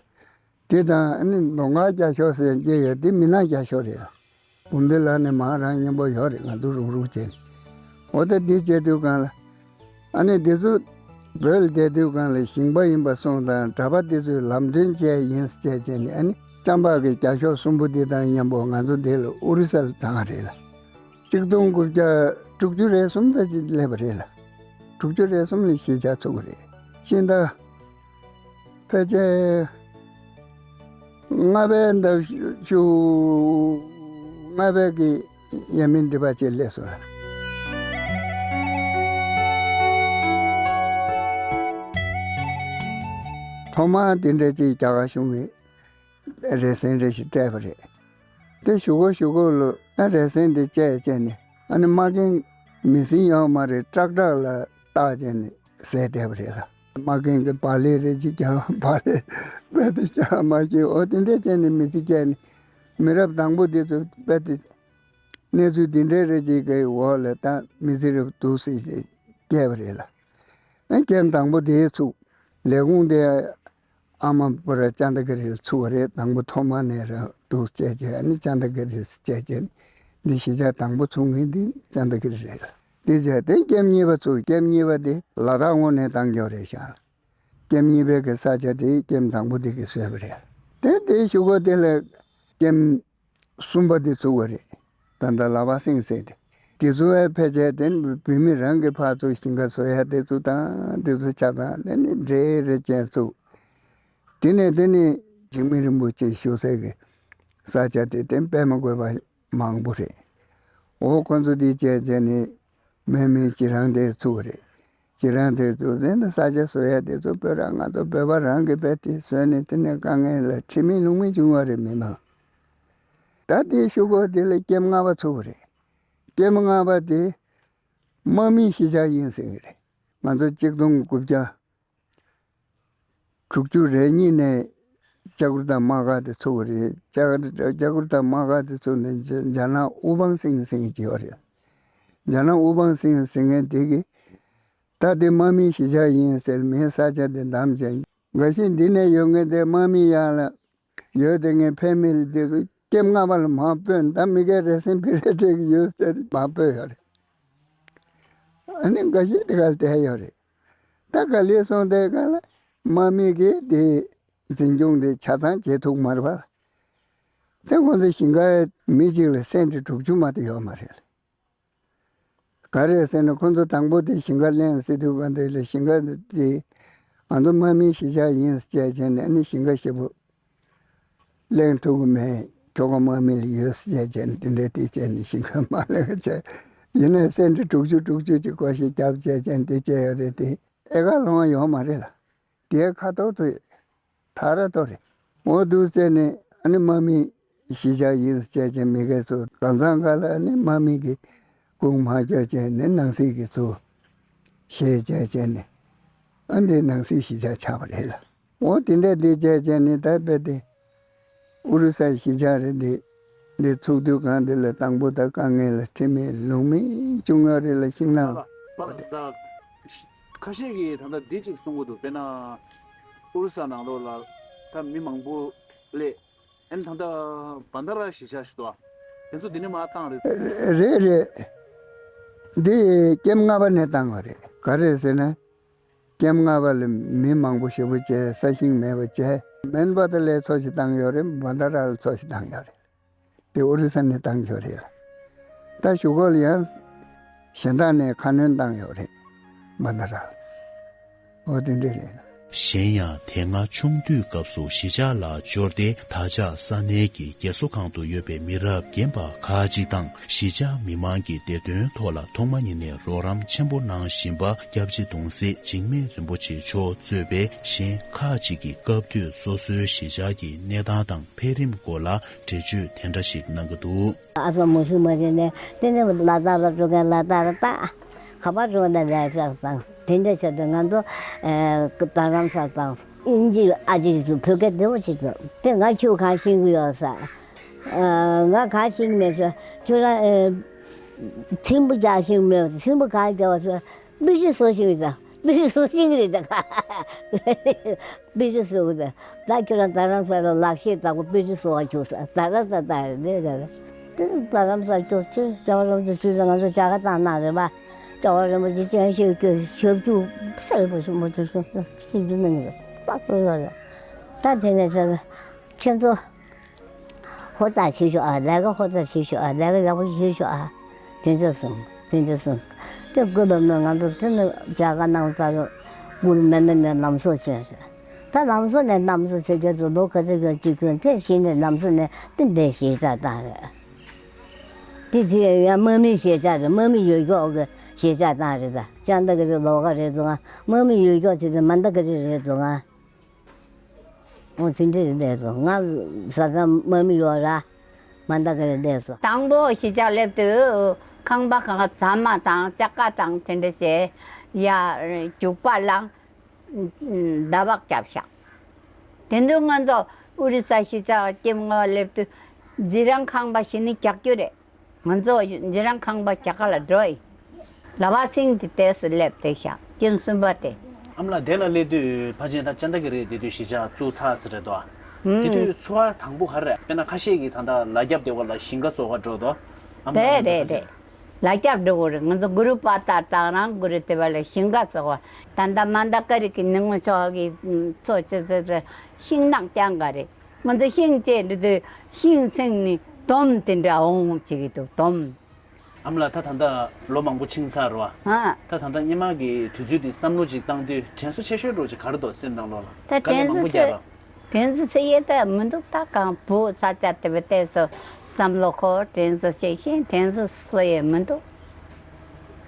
དེ་དང་ཨ་ནི་མདོ་སྔགས་རྒྱ་ཤོག་ཟེར་ཅེས་ཡོད་དེ་མི་ནག་རྒྱ་ཤོག་རེད། བུམ་སྡེ་ལགས་ནས་མང་རང་མཉམ་པོ་ཡོད་རེད། ང་ཚོ་རུག་རུག་བྱས་ནས་འོ་ད་འདི་བྱས་དུས་སྒང་ལ་ཨ་ནི་འདི་ཚོ་བོད་ལ་བསྡད་དུས་སྒང་ལ་ཞིང་པ་ཡིན་པ་སོང་དང་གྲྭ་པ་འདི་ཚོས་ལམ་སྟོན་བྱས་ཡིན་ཟེར་བྱས་ནས་ཨ་ནི་ལྕམ་པ་གི་རྒྱ་ཤོག་གསུམ་པོ་འདི་དང་མཉམ་པོ་ང་ཚོ་འདི་ལ་ཨོ་རི་ས་ལ་བཏང་རེད་ལ། གཅིག་སྟོང་དགུ་བརྒྱ་དྲུག་ཅུ་རེ་གསུམ་ཙམ་ཅིག་སླེབས་པ་རེད་ལ། དྲུག་ཅུ་རེ་གསུམ་ལ་གཞིས་ཆགས་ཚུགས་པ་རེད། ཕྱི་ཟླ་ཕལ་ཆེར་ལྔ་པའི་ཟླ་བཞུགས། ལྔ་པའི་གི་ཡས་མས་འདི་པ་ཅིག་སླེབས་སོང་། ཐོག་མར་དེ་འདྲ་ཅིག་རྒྱ་གར་གཞུང་གིས་རེ་ཟུང་རེ་ཞིག་སྤྲད་པ་རེད། དེ་ཞུ་གོ་ཞུ་གོ་ལོ་ཨ་རེ་ཟུང་དེ་བཅད་བཅད་ནས་ཨ་ནི་མ་རྒན་མི་སྲིང་ཡོད་མ་རེད། ཀྲག་ཀྲག་ལ་བཏགས་བཅད་ནས་ཟས་བསྡད་པ་རེད་ལ། མ་རྒན་གྱི་བག་ལེབ་རེ་ཅིག་རྒྱག་བག་ལེབ་རྦད་དེ་རྒྱག་མ་ཤེས། འོ་དེ་འདྲས་བྱས་ནས་མི་ཚེ་བསྐྱལ་ནས་མི་རབས་དང་པོ་དེ་ཚོ་རྦད་དེ་གནས་ཚུལ་དེ་འདྲས་རེ་ཅིག་གི་འོག་ལ་ད་མི་ཚེ་རབ་སྡུག་སེ་བསྐྱལ་བ་རེད་ལ། ཨ་རྐྱེན་དང་པོ་དེ་ཚུགས། ལས་ཁུངས་དེ་ཨ་མ་པུ་ར་ཅན་ད་ཀི་རི་ལ་ཚུགས་པ་རེད། དང་པོ་ཐོག་མ་ནས་ར་འདུག་བྱས་བྱས་ཨ་ནི་ཅན་ད་ཀི་རི་བྱས་བྱས་འདི་གཞིས་ཆགས་དང་པོ་ཚུགས་མཁན་འདི་ཅན་ད་ཀི་རི་རེད། དེ་བྱས་དེ་ཀེམ་གཉིས་པ་ཚུགས། ཀེམ་གཉིས་པ་དེ་ལ་དྭགས་ངོས་ནས་བཏང་རྒྱུ་རེད་ཤག་ཀེམ་གཉིས་པའི་གི་ས་ཆ་དེ་ཀེམ་དང་པོ་དེ་གི་བཟོས་པ་རེད། དེ་དེ་གཞུག་གུ་དེ་ལ་ཀེམ་ གསུམ་པ་དེ་བཙུགས་པ་རེད། ད་ལྟ་ལག་པ་སེང་སེང་དེ། དེ་ཚོ་ཨེ་ཕལ་ཆེར་དེ་བོད་མི་རང་གི་ཕར་ཚུར་ཞིང་ཁ་བཟོ་ཡ་དེ་ཚོ་དང་དེ་ཚོ་ཆ་ཚང་དེ་ནི་འདྲེས་རེ་ཅན་བཙུགས། དེ་ནས་དེ་ནི་འཇིགས་མེད་རིན་པོ་ཆེ་བཞུགས་སའི་གི་ས་ཆ་དེ་དེ་དཔེ་མི་དགོས་པ་མང་པོ་རེད། འོ་ཁོ་ཚོ་དེ་བྱས་བྱས་ནས་མི་མི་ཞེ་རང་དེ་ཚུགས་རེད། ཁྱེད་རང་དེ་ཚོ་དེ་ནི་ས་ཆ་བཟོ་ཡ་དེ་ཚོ་བོད་རང་ང་ཚོ་བོད་པ་རང་གི་བེད་དེ་བཟོས་ནས་དེ་ནས་དཀའ་ངལ་ལ་ཁྲིམས་མེད་ལུགས་མེད་བྱུང་བ་རེད་མི་མང་། ད་དེ་ཤོག་གོ་དེ་ལ་ཀེམ་ལྔ་པ་ཚུགས་པ་རེད། ཀེམ་ལྔ་པ་དེ་དམག་མིའི་གཞིས་ཆགས་ཡིན་ཟེར་གི་རེད། ང་ཚོ་གཅིག་སྟོང་དགུ་བརྒྱ་དྲུག་ཅུ་རེ་གཉིས་ནས་ལྕགས་གུར་དང་དམག་སྒར་དེ་ཚུགས་པ་རེད། ལྕགས་ལྕགས་གུར་དང་དམག་སྒར་དེ་ཚུགས་ནས་རྒྱ་ནག་ཨུ་བང་སིང་ཟེར་གི་ཅིག་ཡོད་རེད། རྒྱ་ནག་ཨུ་བང་སིང་ཟེར་མཁན་དེ་གིས། ད་དེ་དམག་མིའི་གཞིས་ཆགས་ཡིན་ཟེར་མིའི་ས་ཆ་དེ་བདམས་བྱས། འགའ་ཞིག་འདི་ནས་ཡོང་མཁན་དེ་དམག་མི་ཡག་ལ་ཡོད་དེ་ངའི་ཕེ་མི་ལི་དེ་ཚོ་ཀེམ་ལྔ་པ་ལ་མར་སྤོས། ད་མི་སྒེར་རེ་སེམས་པི་རེ་སྤྲད་ཀྱི་ཡོད་ཟེར་མར་སྤོས་ཡོད་རེད། ཨ་ནི་འགའ་ཞིག་དེ་ག་ལ་བསྡད་ཡོད་རེད། ད་ག་ལེ་སོང་དེ་ག་ལ་དམག་མི་གིས་དེ་འཛིན་སྐྱོང་དེ་ཆ་ཚང་བྱེད་ཐུབ་མ་རེད་པ། དེ་ཁོང་ཚོ་ཞིང་ཁའི་མི་གཅིག་ལ་སེན་ཊི་དྲུག་ཅུ་མ་གཏོགས་ཡོད་མ་རེད། ག་རེ་ཟེར་ན་ཁོ་ཚོ་དང་པོ་དེ་ཞིང་ཁ་གླན་སི་དུས་ག་འདི་ལ་ཞིང་ཁ་འདི་ང་ཚོ་དམག་མིའི་གཞིས་ཆགས་ཡིན་ཟེར་བྱས་ནས་ནི་ཞིང་ཁ་ཞེ་པོ་གླན་ཐུབ་ཀྱི་མེད། ཁྱོ་ག་དམག་མི་ལ་ཡོད་ཟེར་བྱས་ནས་དེ་འདྲའི་དེ་བྱས་ནས་ཞིང་ཁ་མ་གླན་བྱས། ཡིན་ནའི་སེན་ཊི་དྲུག་ཅུ་དྲུག་ཅུ་ཅིག་བཀོད་ཤིང་རྒྱབ་བྱས་ནས་དེ་བྱས་ཡོད་རེད་དེ། ཨེ་ཀར་ལོང་བ་ཡོད་མ་རེད་ལ། དེའི་ཁ་ཐོག་ཏུ་ཐག་ར་ཏོ་རེད། འོ་འདུག་ཟེར་ནས་ཨ་ནི་དམག་མི་གཞིས་ཆགས་ཡིན་ཟེར་བྱས་མི་སྒེར་ཚོ་གང་ཚང་ག་ལ་ཨ་ནི་དམག་མི་གི་སྐུ་མ་བསྐྱོད་བྱས་ནས་ནང་སྲིད་ཀྱི་ཚོ་ཞེས་བྱས་བྱས་ནས་ཨ་འདི་ནང་སྲིད་གཞིས་ཆགས་ཆགས་པ་རེད་ལ། འོ་དེ་འདྲ་དེ་བྱས་བྱས་ནས་ད་དཔེ་དེ་ཨུ་རུ་སའི་གཞིས་ཆགས་རེད་འདི། འདི་ཚུགས་དུས་གང་འདི་ལ་དང་པོ་ད་དཀའ་ངལ་ལ་ཁྲིམས་མེད་ལུགས་མེད་བྱུང་ཡོད་རེད་ལ་ཤིང་ནགས། ད་ཁ་ཤས་ཀྱིས་ད་ལྟ་འདི་གཅིག་གསུང་གི་འདུག་དཔེར་ན་ཨུ་རུ་ས་ནང་ལོགས་ལ་ད་མི་མང་པོ་སླེབས། ཨན་ད་ལྟ་བྷན་དྷ་ར་གཞིས་ཆགས་ཤིག་འདུག་དེ་ཚོ་འདི་ནས་མར་བཏང་རེད། རེད་རེད། འདི་ཀེམ་ལྔ་པ་ནས་བཏང་བ་རེད། ག་རེ་ཟེར་ན། ཀེམ་ལྔ་པ་ལ་མི་མང་པོ་ཞེ་པོ་བྱས་ས་ཞིང་མེད་པ་བྱས། མན་པ་ད་ལའི་ཚོ་ཞིག་བཏང་ཡོད་རེད། བྷན་དྷ་ར་ལ་ཚོ་ཞིག་བཏང་ཡོད་རེད། དེ་ཨོ་རི་ས་ནས་བཏང་ཡོད་རེད། ད་གཞུག་གུ་ལ་ཡང་གཞན་དག་ནས་ཁ་སྣོན་བཏང་ཡོད་རེད། བྷན་དྷ་ར་ལ། འོ་དེ་འདྲ་རེད། གཞན་ཡང་དེ་སྔ་ཆུང་དུས་སྐབས་སུ་གཞིས་ཆགས་ལ་འབྱོར་ཏེ་ད་ཆ་ས་གནས་ཀྱི་རྒས་གསོ་ཁང་དུ་ཡོད་པའི་མི་རབས་རྒན་པ་ཁག་ཅིག་དང་གཞིས་ཆགས་མི་མང་གི་བདེ་དོན་ཐོག་ལ་ཐོག་མ་ཉིད་ནས་རོགས་རམ་ཆེན་པོ་གནང་བཞིན་པ་སྐྱབས་རྗེ་གདུང་སྲས་འཇིགས་མེད་རིན་པོ་ཆེ་མཆོག་གཙོས་པའི་གཞན་ཁག་ཅིག་གིས་སྐབས་དུས་སོ་སོའི་གཞིས་ཆགས་ཀྱི་གནས་སྟངས་དང་འཕེལ་རིམ་སྐོར་ལ་འགྲེལ་བརྗོད་དེ་འདྲ་ཞིག་གནང་གི་འདུག་ཨ་ས་མུ་སུ་མ་རེད་ནས་དེ་ནས་ལ་དྭགས་ལ་འགྲོ་མཁན་ལ་དྭགས་ལ་ད་ག་པར་འགྲོ་ན་ལས་ས་དང་དེ་འདྲ་བྱས་ཏེ་ང་ཚོ་རྡ་རམ་ས་དང་ཨིན་ཇི་ཨ་ཇི་ཚོ་བོད་སྐད་བདེ་པོ་བྱེད་ཚོ་དེ་ང་ཁྱོད་གང་ཤེས་ཀྱི་ཡོད་ས། ང་གང་ཤེས་ཀྱི་མེད་ས་ཁྱོད་རང་ཚིམ་པོ་རྒྱག་ཤེས་ཀྱི་མེད་ས། ཚིམ་པོ་གང་རྒྱག་ས། སྤོས་ཆུ་བཟོ་ཤེས་ཀྱི་ས། སྤོས་ཆུ་བཟོ་ཤེས་ཀྱི་རེད་ད། སྤོས་ཆུ་བཟོ་གི་ད། ད་ཁྱོད་རང་རྡ་རམ་ས་ལ་ལག་ཤེས་དག་པོ་སྤོས་ཆུ་བཟོ་བ་བཅུག་ས། རྡ་རམ་ས་ད་རེད་རེད་རེད། དེ་རྡ་རམ་ས་སྐྱོ་ཆུ་ལྕགས་རོང་དུ་ཚུད་ས་ང་ཚོ་ཇ་ག་བཏང་གནང་རེད་པ། ལྕགས་རིན་པོ་ཆེ་སྤྱན་ཤེལ་གྱི་ཞབས་ཀྱུ་སེར་པོ་ཞིག་མོ་ཚོ་ཤོག་ཤོག་ཤིག་ཏུ་གནང་གི་རེད། ཏག་ཏག་ཡོད་རེད། ད་དེ་ནས་ཟེར་ཁྱེད་ཚོ་ཧོ་ད་བྱེད་ཤོག་ཨ། ལས་ཀ་ཧོ་ད་བྱེད་ཤོག་ཨ། ལས་ཀ་ཡག་པོ་བྱེད་ཤོག་ཨ། དེ་འདྲ་གསུངས། དེ་འདྲ་གསུངས། དེ་དགོས་པ་མོད་ང་ཚོ་དེ་ནས་ཇ་ག་གནང་ཚར་རུ་མགུར་མེ་མདའ་ནས་ལམ་བཟོ་བྱས་རེད། ད་ལམ་བཟོ་ནས་ལམ་བཟོ་བྱེད་མཁན་ཚོ་ལོ་ག་ཚོད་ཀྱང་གཅིག་ཁྱོན་དེ་བཞིན་ནས་ལམ་བཟོ་ནས་དེ་འདྲའི་གཞིས་ཆགས་བཏང་རེད། དེ་དེ་ཡང་དམག་མིའི་གཞིས་ཆགས་རེད། དམག་མི་ཡོད་ཀྱོག་གི་གཞིས་ཆགས་བཏང་རེད། ད་ཅང་ད་གི་རེད། ལོག་ག་རེད་ཙང་དམག་མི་ཡོད་ཀྱོག་དེ་དེ་མ་ད་གི་རེད་རེད་ཙང་། འོ་དེ་འདྲ་རེད་བསྡད་སོང་། ང་ཟ་ཁང་དམག་མི་ཡོད་ར་མ་ད་གི་རེད་བསྡད་སོང་། དང་པོ་གཞིས་ཆགས་སླེབས་དུས་ཁང་པ་གང་ཟ་མ་དང་ལྕགས་ཀ་དང་དེ་འདྲ་བྱས་ཡ་རྒྱུག་པ་བླངས། ཟླ་བག་བརྒྱབ་ཤག་དེ་དུས་ང་ཚོ་ཨུ་རི་ས་གཞིས་ཆགས་ཀྱི་ངོ་སླེབས་དུས་འཛི་རང་ཁང་པ་གཞི་ནས་རྒྱག་རྒྱུ་རེད། ང་ཚོ་འཛི་རང་ཁང་པ་རྒྱག་ག་ལ་འགྲོ་ཡི། ལ་བ་སིང་དེ་དེ་སུ་སླེབས་དེ་ཤག་སྐྱོན་གསུམ་པ་དེ། ཨ་མ་ལགས་དེ་ལ་སླེབས་དུས་ཕལ་ཆེར་ད་ཅན་ད་གི་རེད། དེ་དུས་གཞིས་ཆགས་བཙུགས་ཚར་ཚར་རེད་དོ། དེ་དུས་འཚོ་བ་དང་པོ་ག་རེ་རེད། དཔེར་ན་ཁ་ཤས་ཀྱིས་ད་ལྟ་ལ་རྒྱབ་དེ་བ་ལ་ཞིང་ཁ་བཟོ་ག་འགྲོ་དོ། ཨ་མ་ལགས་རེད་རེད་རེད། ལ་རྒྱབ་འགྲོ་གི་རེད། ང་ཚོ་གུ་རུ་པ་ཏར་དང་རང་གུ་རུ་དེ་བ་ལ་ཞིང་ཁ་བཟོ་ག་ད་ལྟ་མ་ད་ཀ་རི་གི་ནི་ངོ་ཤོག་གི་འཚོ་ཆེ་ཆེ་ཆེ་ཤིང་ནགས་རྐྱང་ག་རེད། ང་ཚོ་ཤིང་བཅད་འགྲོ་དུས་ཤིང་ཚིག་ནི་ དོམ་དེ་འདྲ་འོང་ཅིག་གི་འདུག་དོམ། ཨ་མ་ལགས། ད་ད་ལྟ་ལོ་མང་པོ་ཕྱིན་ཚར་བ། ཨ། ད་ད་ལྟ་སྔོན་མ་གི་དུས་ཚོད་དེ་བསམ་བློ་ཅིག་བཏང་དུས་དྲན་གསོ་ཆེ་ཤོས་འདྲ་ཅིག་ག་རེ་འདུག་སེམས་ནང་ལོགས་ལ། ད་དཀའ་ལས་དྲན་མང་པོ་གསོ་བརྒྱབ་པ། དྲན་གསོ་ཆེ་ཡས་ད་མི་འདུག་ད་གང་བུ་ཚ་ཆ་དེ་བས་བལྟས་སོ་བསམ་བློ་ཁོ་དྲན་གསོ་ཆེ་ཤེས་དྲན་གསོ་གསོ་ཡས་མི་འདུག་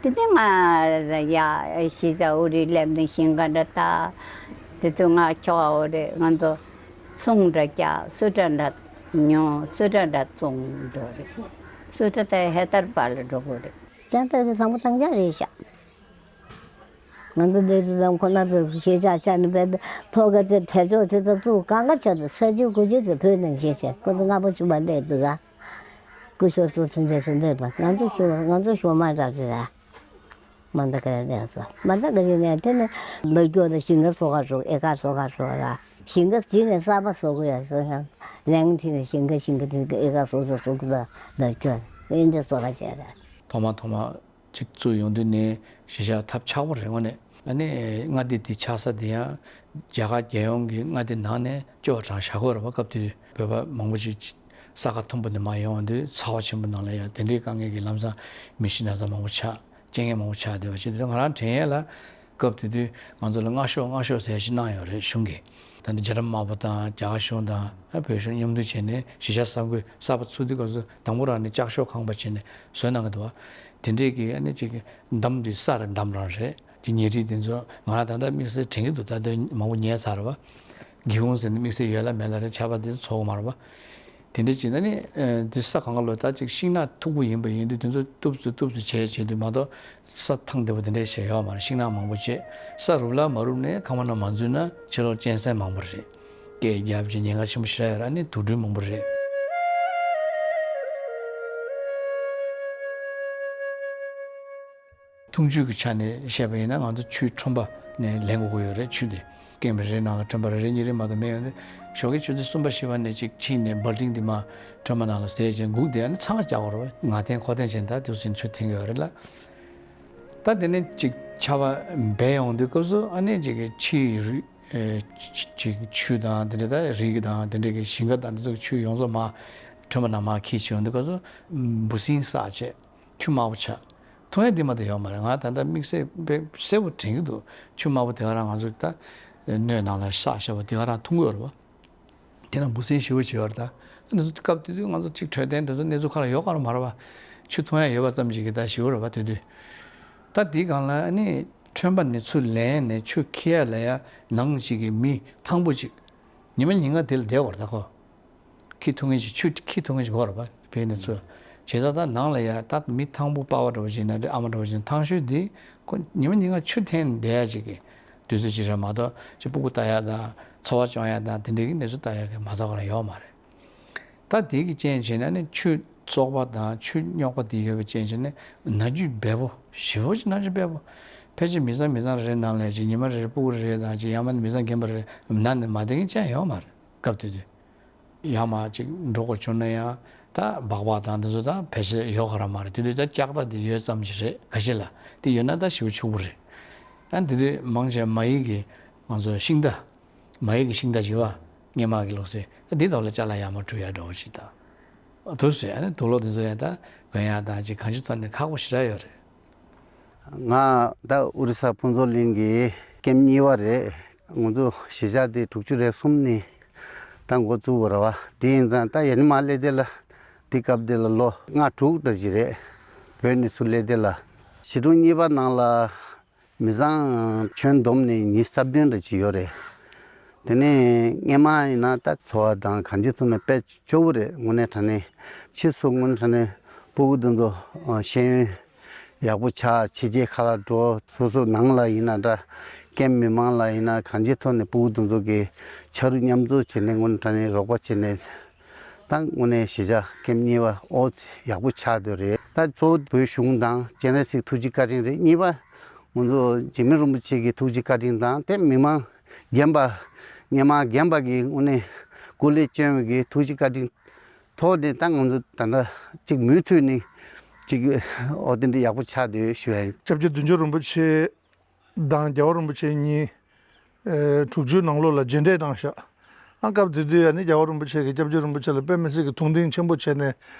དེ་ནས་ང་ཡ་གཞིས་ཆགས་ཨོ་རི་སླེབས་ནས་ཞིང་ཁ་འདྲ་ད་དེ་དུས་ང་ཁྱོ་ག་ཨོ་རི་ང་ཚོ་ཚོང་འདྲ་རྒྱག་སུ་འདྲ་འདྲ་ཉོ་སུ་འདྲ་འདྲ་བཙོང་འགྲོ་རེད། སུ་འདྲ་ད་ཧེ་དར་པ་ལ་འགྲོ་དགོས་རེད། ཅང་ཏེ་རི་བཟང་པོ་ཐང་ཅག་རེད་ཤག་ང་ཚོ་འདི་ཚོ་ཚང་ཁོ་ན་ཚོ་ཤེས་བྱ་ཆ་ནི་བས་ཐོ་ག་ཚེ་ཐེ་ཆོག་ཚེ་ད་ཚུ་གང་ག་ཆ་ཚེ་ས་ཆུ་དགུ་ཆུ་ཚེ་བོད་ནང་ཤེས་བྱ་ཁོ་ཚོ་ལྔ་པོ་བཅུ་པ་ལས་འདུག་ག་སྐུ་ཞབས་ཚོ་ཚུན་ཆད་ཚུན་འདོད་དང་ང་ཚོ་ཞུ་ང་ཚོ་ཞུ་མ་རག་རེད་ར། མ་འདའ་ག་རེ་ལས་སོ་མ་འདའ་ག་རེ་ལས་དེ་ནི་ལོ་རྒྱུ་དང་ཞིང་ཁ་སོ་ག་ཧྲོག་ཨེ་ཀ་སོ་ག་ཧྲོག་ར། ཞིང་ཁ་བྱིན་ནས་གསར་པ་བཟོ་དགོས་ཡ་བཟོ་ཡང་ལན་ཁྲིད་ནས་ཞིང་ཁ་ཞིང་ཁ་དེ་ག་ཨེ་ཀ་སོ་སོ་བཟོ་དགོས་ལ་ལོ་རྒྱུ་ཨེ་འདྲ་བཟོ་ག་བྱས་ར། ཐོག་མ་ཐོག་མ་གཅིག་བཙུགས་ཡོང་དུས་ནས་གཞིས་ཆགས་ཐབས་ཆག་པོ་རེད་དངོས་གནས། ཨ་ནི་མངའ་སྡེ་འདི་ཆགས་ས་དེ་ཡང་རྒྱ་གར་རྒྱལ་ཡོངས་ཀྱི་མངའ་སྡེ་ནང་ནས་སྐྱོ་བ་གྲངས་བཞག་དགོས་རེད་པ། སྐབས་དེ་བོད་པ་མང་པོ་ཞིག་ས་ཁ་མཐོན་པོ་ནས་མར་ཡོང་དུས་ཚ་བ་ཆེན་པོ་ནང་ལ་ཡང་དེ་འདྲའི་དཀའ་ངལ་གྱི་ལམ་སང་མི་ཤི་ན་ཚ་མང་པོ་ཆགས་རྐྱེན་ངན་མང་པོ་ཆགས་བསྡད་པ་ཅིག་འདུག་ང་རང་དྲན་ཡས་ལ། སྐབས་དེ་དུས་ང་ཚོ་ལ་སྔ་ཤོག་སྔ་ཤོག་ཟེར་ཞིག་གནང་ཡོད་རེད་གཞུང་གིས། ད་ནི་རྒྱ་གར་དམར་པོ་དང་རྒྱ་གར་གཞུང་དང་བོད་གཞུང་མཉམ་འདུས་བྱས་ནས་གཞིས་ཆགས་གསར་འགོད་གསར་པ་ཚུགས་དུས་སྐབས་སུ་དང་པོ་རང་ནས་ལྕགས་ཤོག་ཁང་པ་བྱས་ནས་བཟོས་གནང་གི་འདུག་བ། དེ་འདྲས་ཀྱི་ཨ་ནི་ཅིག་འདམ་དེ་ས་ར་འདམ་རང་རེད། དེ་ཉེ་རིགས་དེ་ཚོ་ང་རང་ད་ལྟ་དམིགས་བསལ་དྲན་གྱི་འདུག་ད་ལྟ་མང་པོ་ཉལ་ཚར་བ། སྒེའུ་ཁུང་ཟེར་ནས་དམིགས་བསལ་ཡོད་ལ་མེད་ལ་རེད་ཆར་པ་དེ་ཚོ་ཚོགས་མ་རེད་བ། དེ་འདྲ་བྱས་ན་ནི་ཨ་འདི་ས་གང་ག་ལོ་ད་ཅིག་ཤིང་ནགས་མཐུག་པོ་ཡིན་པ་ཡིན་དུས་དེ་ཚོ་གཏུབ་ཚུལ་གཏུབ་ཚུལ་བྱས་བྱས་དུས་མ་གཏོགས་ས་ཐང་བདེ་པོ་དེ་འདྲ་བྱས་ཡོད་མ་རེད། ཤིང་ནགས་མང་པོ་བྱས་ས་རུབ་ལ་མ་རུབ་ནས་ཁང་པ་ནང་མ་འཛུལ་ན་ཕྱི་ལོགས་གཅན་གཟན་མང་པོ་རེད། སྐད་རྒྱབ་བྱས་ཉེན་ཁ་ཆེན་པོ་ཞེ་དྲག་ཡོད་རེད། ཨ་ནི་དུག་སྦྲུལ་མང་པོ་རེད། འཐུང་ཆུ་གི་ཆ་ནས་བཤད་པ་ཡིན་ན་ང་ཚོ་ཆུ་ཁྲོན་པ་ནས་ལེན་དགོས་ཀྱི་ཡོད་རེད། ཆུ་དེ་ཀེམ་རེ་རེ་ནང་ལ་ཁྲོན་པ་རེ་རེ་གཉིས་རེ་མ་གཏོགས་མེད་ཡོད་རེད། ཞོགས་ཀའི་ཆུ་ཚོད་གསུམ་པ་བཞི་པ་ནས་ཅིག་ཕྱིན་ནས་སྦལ་ཏིང་དེ་མ་ཁྲོན་པ་ནང་ལ་བཟས་བྱས་སྒུག་བསྡད་ཡ་ནི་ཚང་མ་རྒྱག་དགོས་རེད་བ། ང་ཐེངས་ཁོ་ཐེངས་བྱས་ད་དེ་ཚོ་ཆུ་འཐེན་གྱི་ཡོད་རེད་ལ། ད་དེ་ནས་ཅིག་ཆར་པ་འབབ་ཡོང་དུས་སྐབས་སུ་ཨ་ནི་ཅིག་གི་ཕྱིའི་རི་ཨེ་ཅིག་ཆུ་དང་དེ་འདྲ་ད་རི་གི་དང་དེ་འདྲ་གི་ཞིང་ཁ་དང་དེ་ཚོ་གི་ཆུ་ཡོངས་རྫོགས་མ་ཁྲོན་པ་ནང་མར་འཁྱེར་བྱས་ཡོང་དུས་སྐབས་སུ་འབུ་སྲིན་བསགས་བྱས། ཆུ་དམར་པོ་ཆགས། འཐུང་ཡ་འདི་མ་གཏོགས་ཡོད་མ་རེད། ང་ད་ལྟ་དམིགས་བསལ་དཔེ་གསལ་པོ་དྲན་གྱི་འདུག་ཆུ་དམར་པོ་དེ་ག་རང་ང་ཚོ་ད་སྣོད་ནང་ལ་བསགས་བཞག་པ་དེ་ག་རང་འཐུང་གི་ཡོད་རེད་བ། དེ་ན་འབུ་སྲིན་ཞེ་པོ་ཅིག་ཡོད་རེད་ད། འདི་ཚོ་སྐབས་དེ་དུས་ང་ཚོ་གཅིག་འཕྲོད་བསྟེན་དེ་ཚོ་གནས་ཚུལ་ག་རང་ཡོད་ག་རང་མ་རེད་བ། ཆུ་འཐུང་ཡ་ཡོད་པ་ཙམ་ཞིག་གིས་ད་ཞེ་པོ་རེད་བ་དེ་དུས། ད་དེའི་སྒང་ལ་ཨ་ནི་ཁྲོན་པ་ནས་ཚུར་ལེན་ནས་ཆུ་འཁྱེར་ཡ་ལ་ཡ་ནང་ཞིག་གི་མི་ཐང་པོ་ཅིག་ཉི་མ་ཉིན་གང་དེ་ལ་བསྡད་དགོས་རེད་ད་ཁོ། ཁྱི་འཐུང་མཁན་ཞིག་ཆུ་ཁྱི་འཐུང་མཁན་ཞིག་དགོས་རེད་པ། བོད་ནས་ཚུར། བྱས་ཙང་ད་ནང་ལ་ཡ་ད་མི་ཐང་པོ་པ་ཕ་འདྲ་བོ་ཞིག་ན་འདྲ་ཨ་མ་འདྲ་བོ་ཞིག་ན་ཐང་ཤོས་འདི་ཁོ་ཉི་མ་ཉིན་གང་ཆུ་འཐེན་བསྡད་ཡ་ཅིག་གི་དུས་ཚོད་ཅིག་རེད་མ་གཏོགས་ཅིག་སྤུ་གུ་ལྟ་ཡ་དང་འཚོ་བ་སྐྱོང་ཡ་དང་དེ་འདྲའི་གི་གནས་ཚུལ་ལྟ་ཡ་གི་མ་རྩ་ག་རང་ཡོད་མ་རེད། ད་དེ་གི་རྐྱེན་བྱས་ན་ནི་ཆུ་བཙོག་པ་དང་ཆུ་རྙོག་པ་དེ་ཡོད་པའི་རྐྱེན་བྱས་ནས་ན་རྒྱུ་འབེལ་པོ་ཞེ་པོ་ཅིག་ན་རྒྱུ་འབེལ་པོ། ཕལ་ཆེར་མི་ཚང་མི་ཚང་རེ་རེ་ནང་ལ་ཅིག་ཉི་མ་རེ་རེ་སྤུ་གུ་རེ་རེ་དང་ཅིག་ཡང་མིན་ན་མི་ཚང་རྒན་པ་རེ་རེ་ན་ནས་མ་བསྡད་མཁན་ཅང་ཡོད་མ་རེད་སྐབས་དེ་དུས། ཡར་མར་ཅིག་འགྲོ་དགོས་བྱུང་ན་ཡང་ད་སྦག་སྦག་དང་འདི་ཚོ་ད་ཕལ་ཆེར་ཡོད་ག་ར་མ་རེད། དེ་དུས་ད་ལྕགས་རྟ་དེ་ཡོད་ཙམ་ཞིག་རེད། ཁ་ཤས་ལ་དེ་ཡོད་ན་ད་ཞེ་པོ་ཕྱུག་པོ་རེད། ཨ་འདི་དུས་མང་ཆེ་མ་ཡིག་གི་ང་ཚོ་ཤིང་རྟ་མ་ཡིག་གི་ཤིང་རྟ་ཅིག་བ་སྔས་མ་གི་ལུགས་སྲོལ་ད་འདི་ཐོག་ལ་ཅ་ལག་ཡར་མར་བཀྲུ་ཡ་འདྲ་བོ་ཞིག་དང་དུ་སྲོལ་ཨ་ནི་དུག་ལོག་འདི་ཚོ་ཡང་ད་གོན་ཡ་དང་ཅིག་གང་ཅི་ཐོག་ནས་ཁག་པོ་ཞེ་དྲག་ཡོད་རེད། ང་ད་ཨོ་རི་ས་ཕུན་ཚོགས་གླིང་གི་ཀེམ་གཉིས་པ་རེད། ང་ཚོ་གཞིས་ཆགས་འདི་དྲུག་ཅུ་རེ་གསུམ་ནས་ད་འགོ་བཙུགས་པ་རེད་བ། དེ་ཡིན་ཙང་ད་ཡ་ནི་མ་སླེ་དེ་ལ་འདི་སྐབས་འདི་ལ་ལོ་ལྔ་དྲུག་འདྲ་ཅིག་རེད། བོད་ནས་ཚུར་སླེ་དེ་ལ་ཞི་གྲོང་གཉིས་པ་ནང་ལ་མི་ཚང་ཁྱོན་བསྡོམས་ནས་ཉི་ཤུ་རྩ་བདུན་འདྲ་ཅིག་ཡོད་རེད། དེ་ནས་སྔས་མ་ཡིན་ན་ད་འཚོ་བ་དང་གང་ཅི་ཐུབ་ན་དཔེ་སྐྱོ་བོ་རེད། དངོས་གནས་དྲང་གནས་ཕྱིས་སུ་དངོས་གནས་དྲང་གནས་སྤུ་གུ་འདི་ཚོ་ཤེས་ཡོན་ཡག་པོ་ཆགས་ཕྱི་རྒྱལ་ཁག་ལ་འགྲོ་སོ་སོ་ནང་ལ་ཡིན་ན་འདྲ་ཀེམ་མི་མང་ལ་ཡིན་ན་གང་ཅི་ཐུབ་ནས་སྤུ་གུ་འདི་ཚོ་གི་ཕྱ་རུ་མཉམ་འཛུལ་བྱས་ནས་དངོས་གནས་དྲང་གནས་རོགས་པ་བྱས་ནས་ད་དངོས་གནས་གཞིས་ཆགས་ཀེམ་གཉིས་པ་ཨོ་ཙི་ཡག་པོ་ཆགས་བསྡད་རེད། ད་གཙོ་བོ་བོད་གཞུང་དང་སྤྱན་རས་གཟིགས་ཐུགས་རྗེ་བཀའ་དྲིན་རེད། གཉིས་པ་ང་ཚོ་འཇིགས་མེད་རིན་པོ་ཆེ་གི་ཐུགས་རྗེ་བཀའ་དྲིན་དང་དེ་མི་མང་རྒན་པ་སྔས་མ་རྒན་པ་གི་དངོས་གནས་སྐུ་ལས་བསྐྱོན་པའི་གི་ཐུགས་རྗེ་བཀའ་དྲིན་ཐོག་ནས་ད་ང་ཚོ་ད་ལྟ་གཅིག་མུ་མཐུད་ནས་གཅིག་ཨོ་དེ་འདྲ་ཡག་པོ་ཆགས་བསྡད་ཞུ་ཡ་ཡིན། སྐྱབས་རྗེ་བདུད་འཇོམས་རིན་པོ་ཆེ་དང་རྒྱལ་བ་རིན་པོ་ཆེ་གཉིས་ཨེ་དྲུག་ཅུའི་ནང་ལོགས་ལ་མཇལ་འཕྲད་གནང་ཤག་ཨ་སྐབས་དེ་དུས་ཨ་ནི་རྒྱལ་བ་རིན་པོ་ཆེ་གིས་སྐྱབས་རྗེ་རིན་པོ་ཆེ་ལ་དཔེ་མི་སྲིད་ཀྱི་ཐུགས་འདུན་ཆེན་པོ་བྱས་ནས།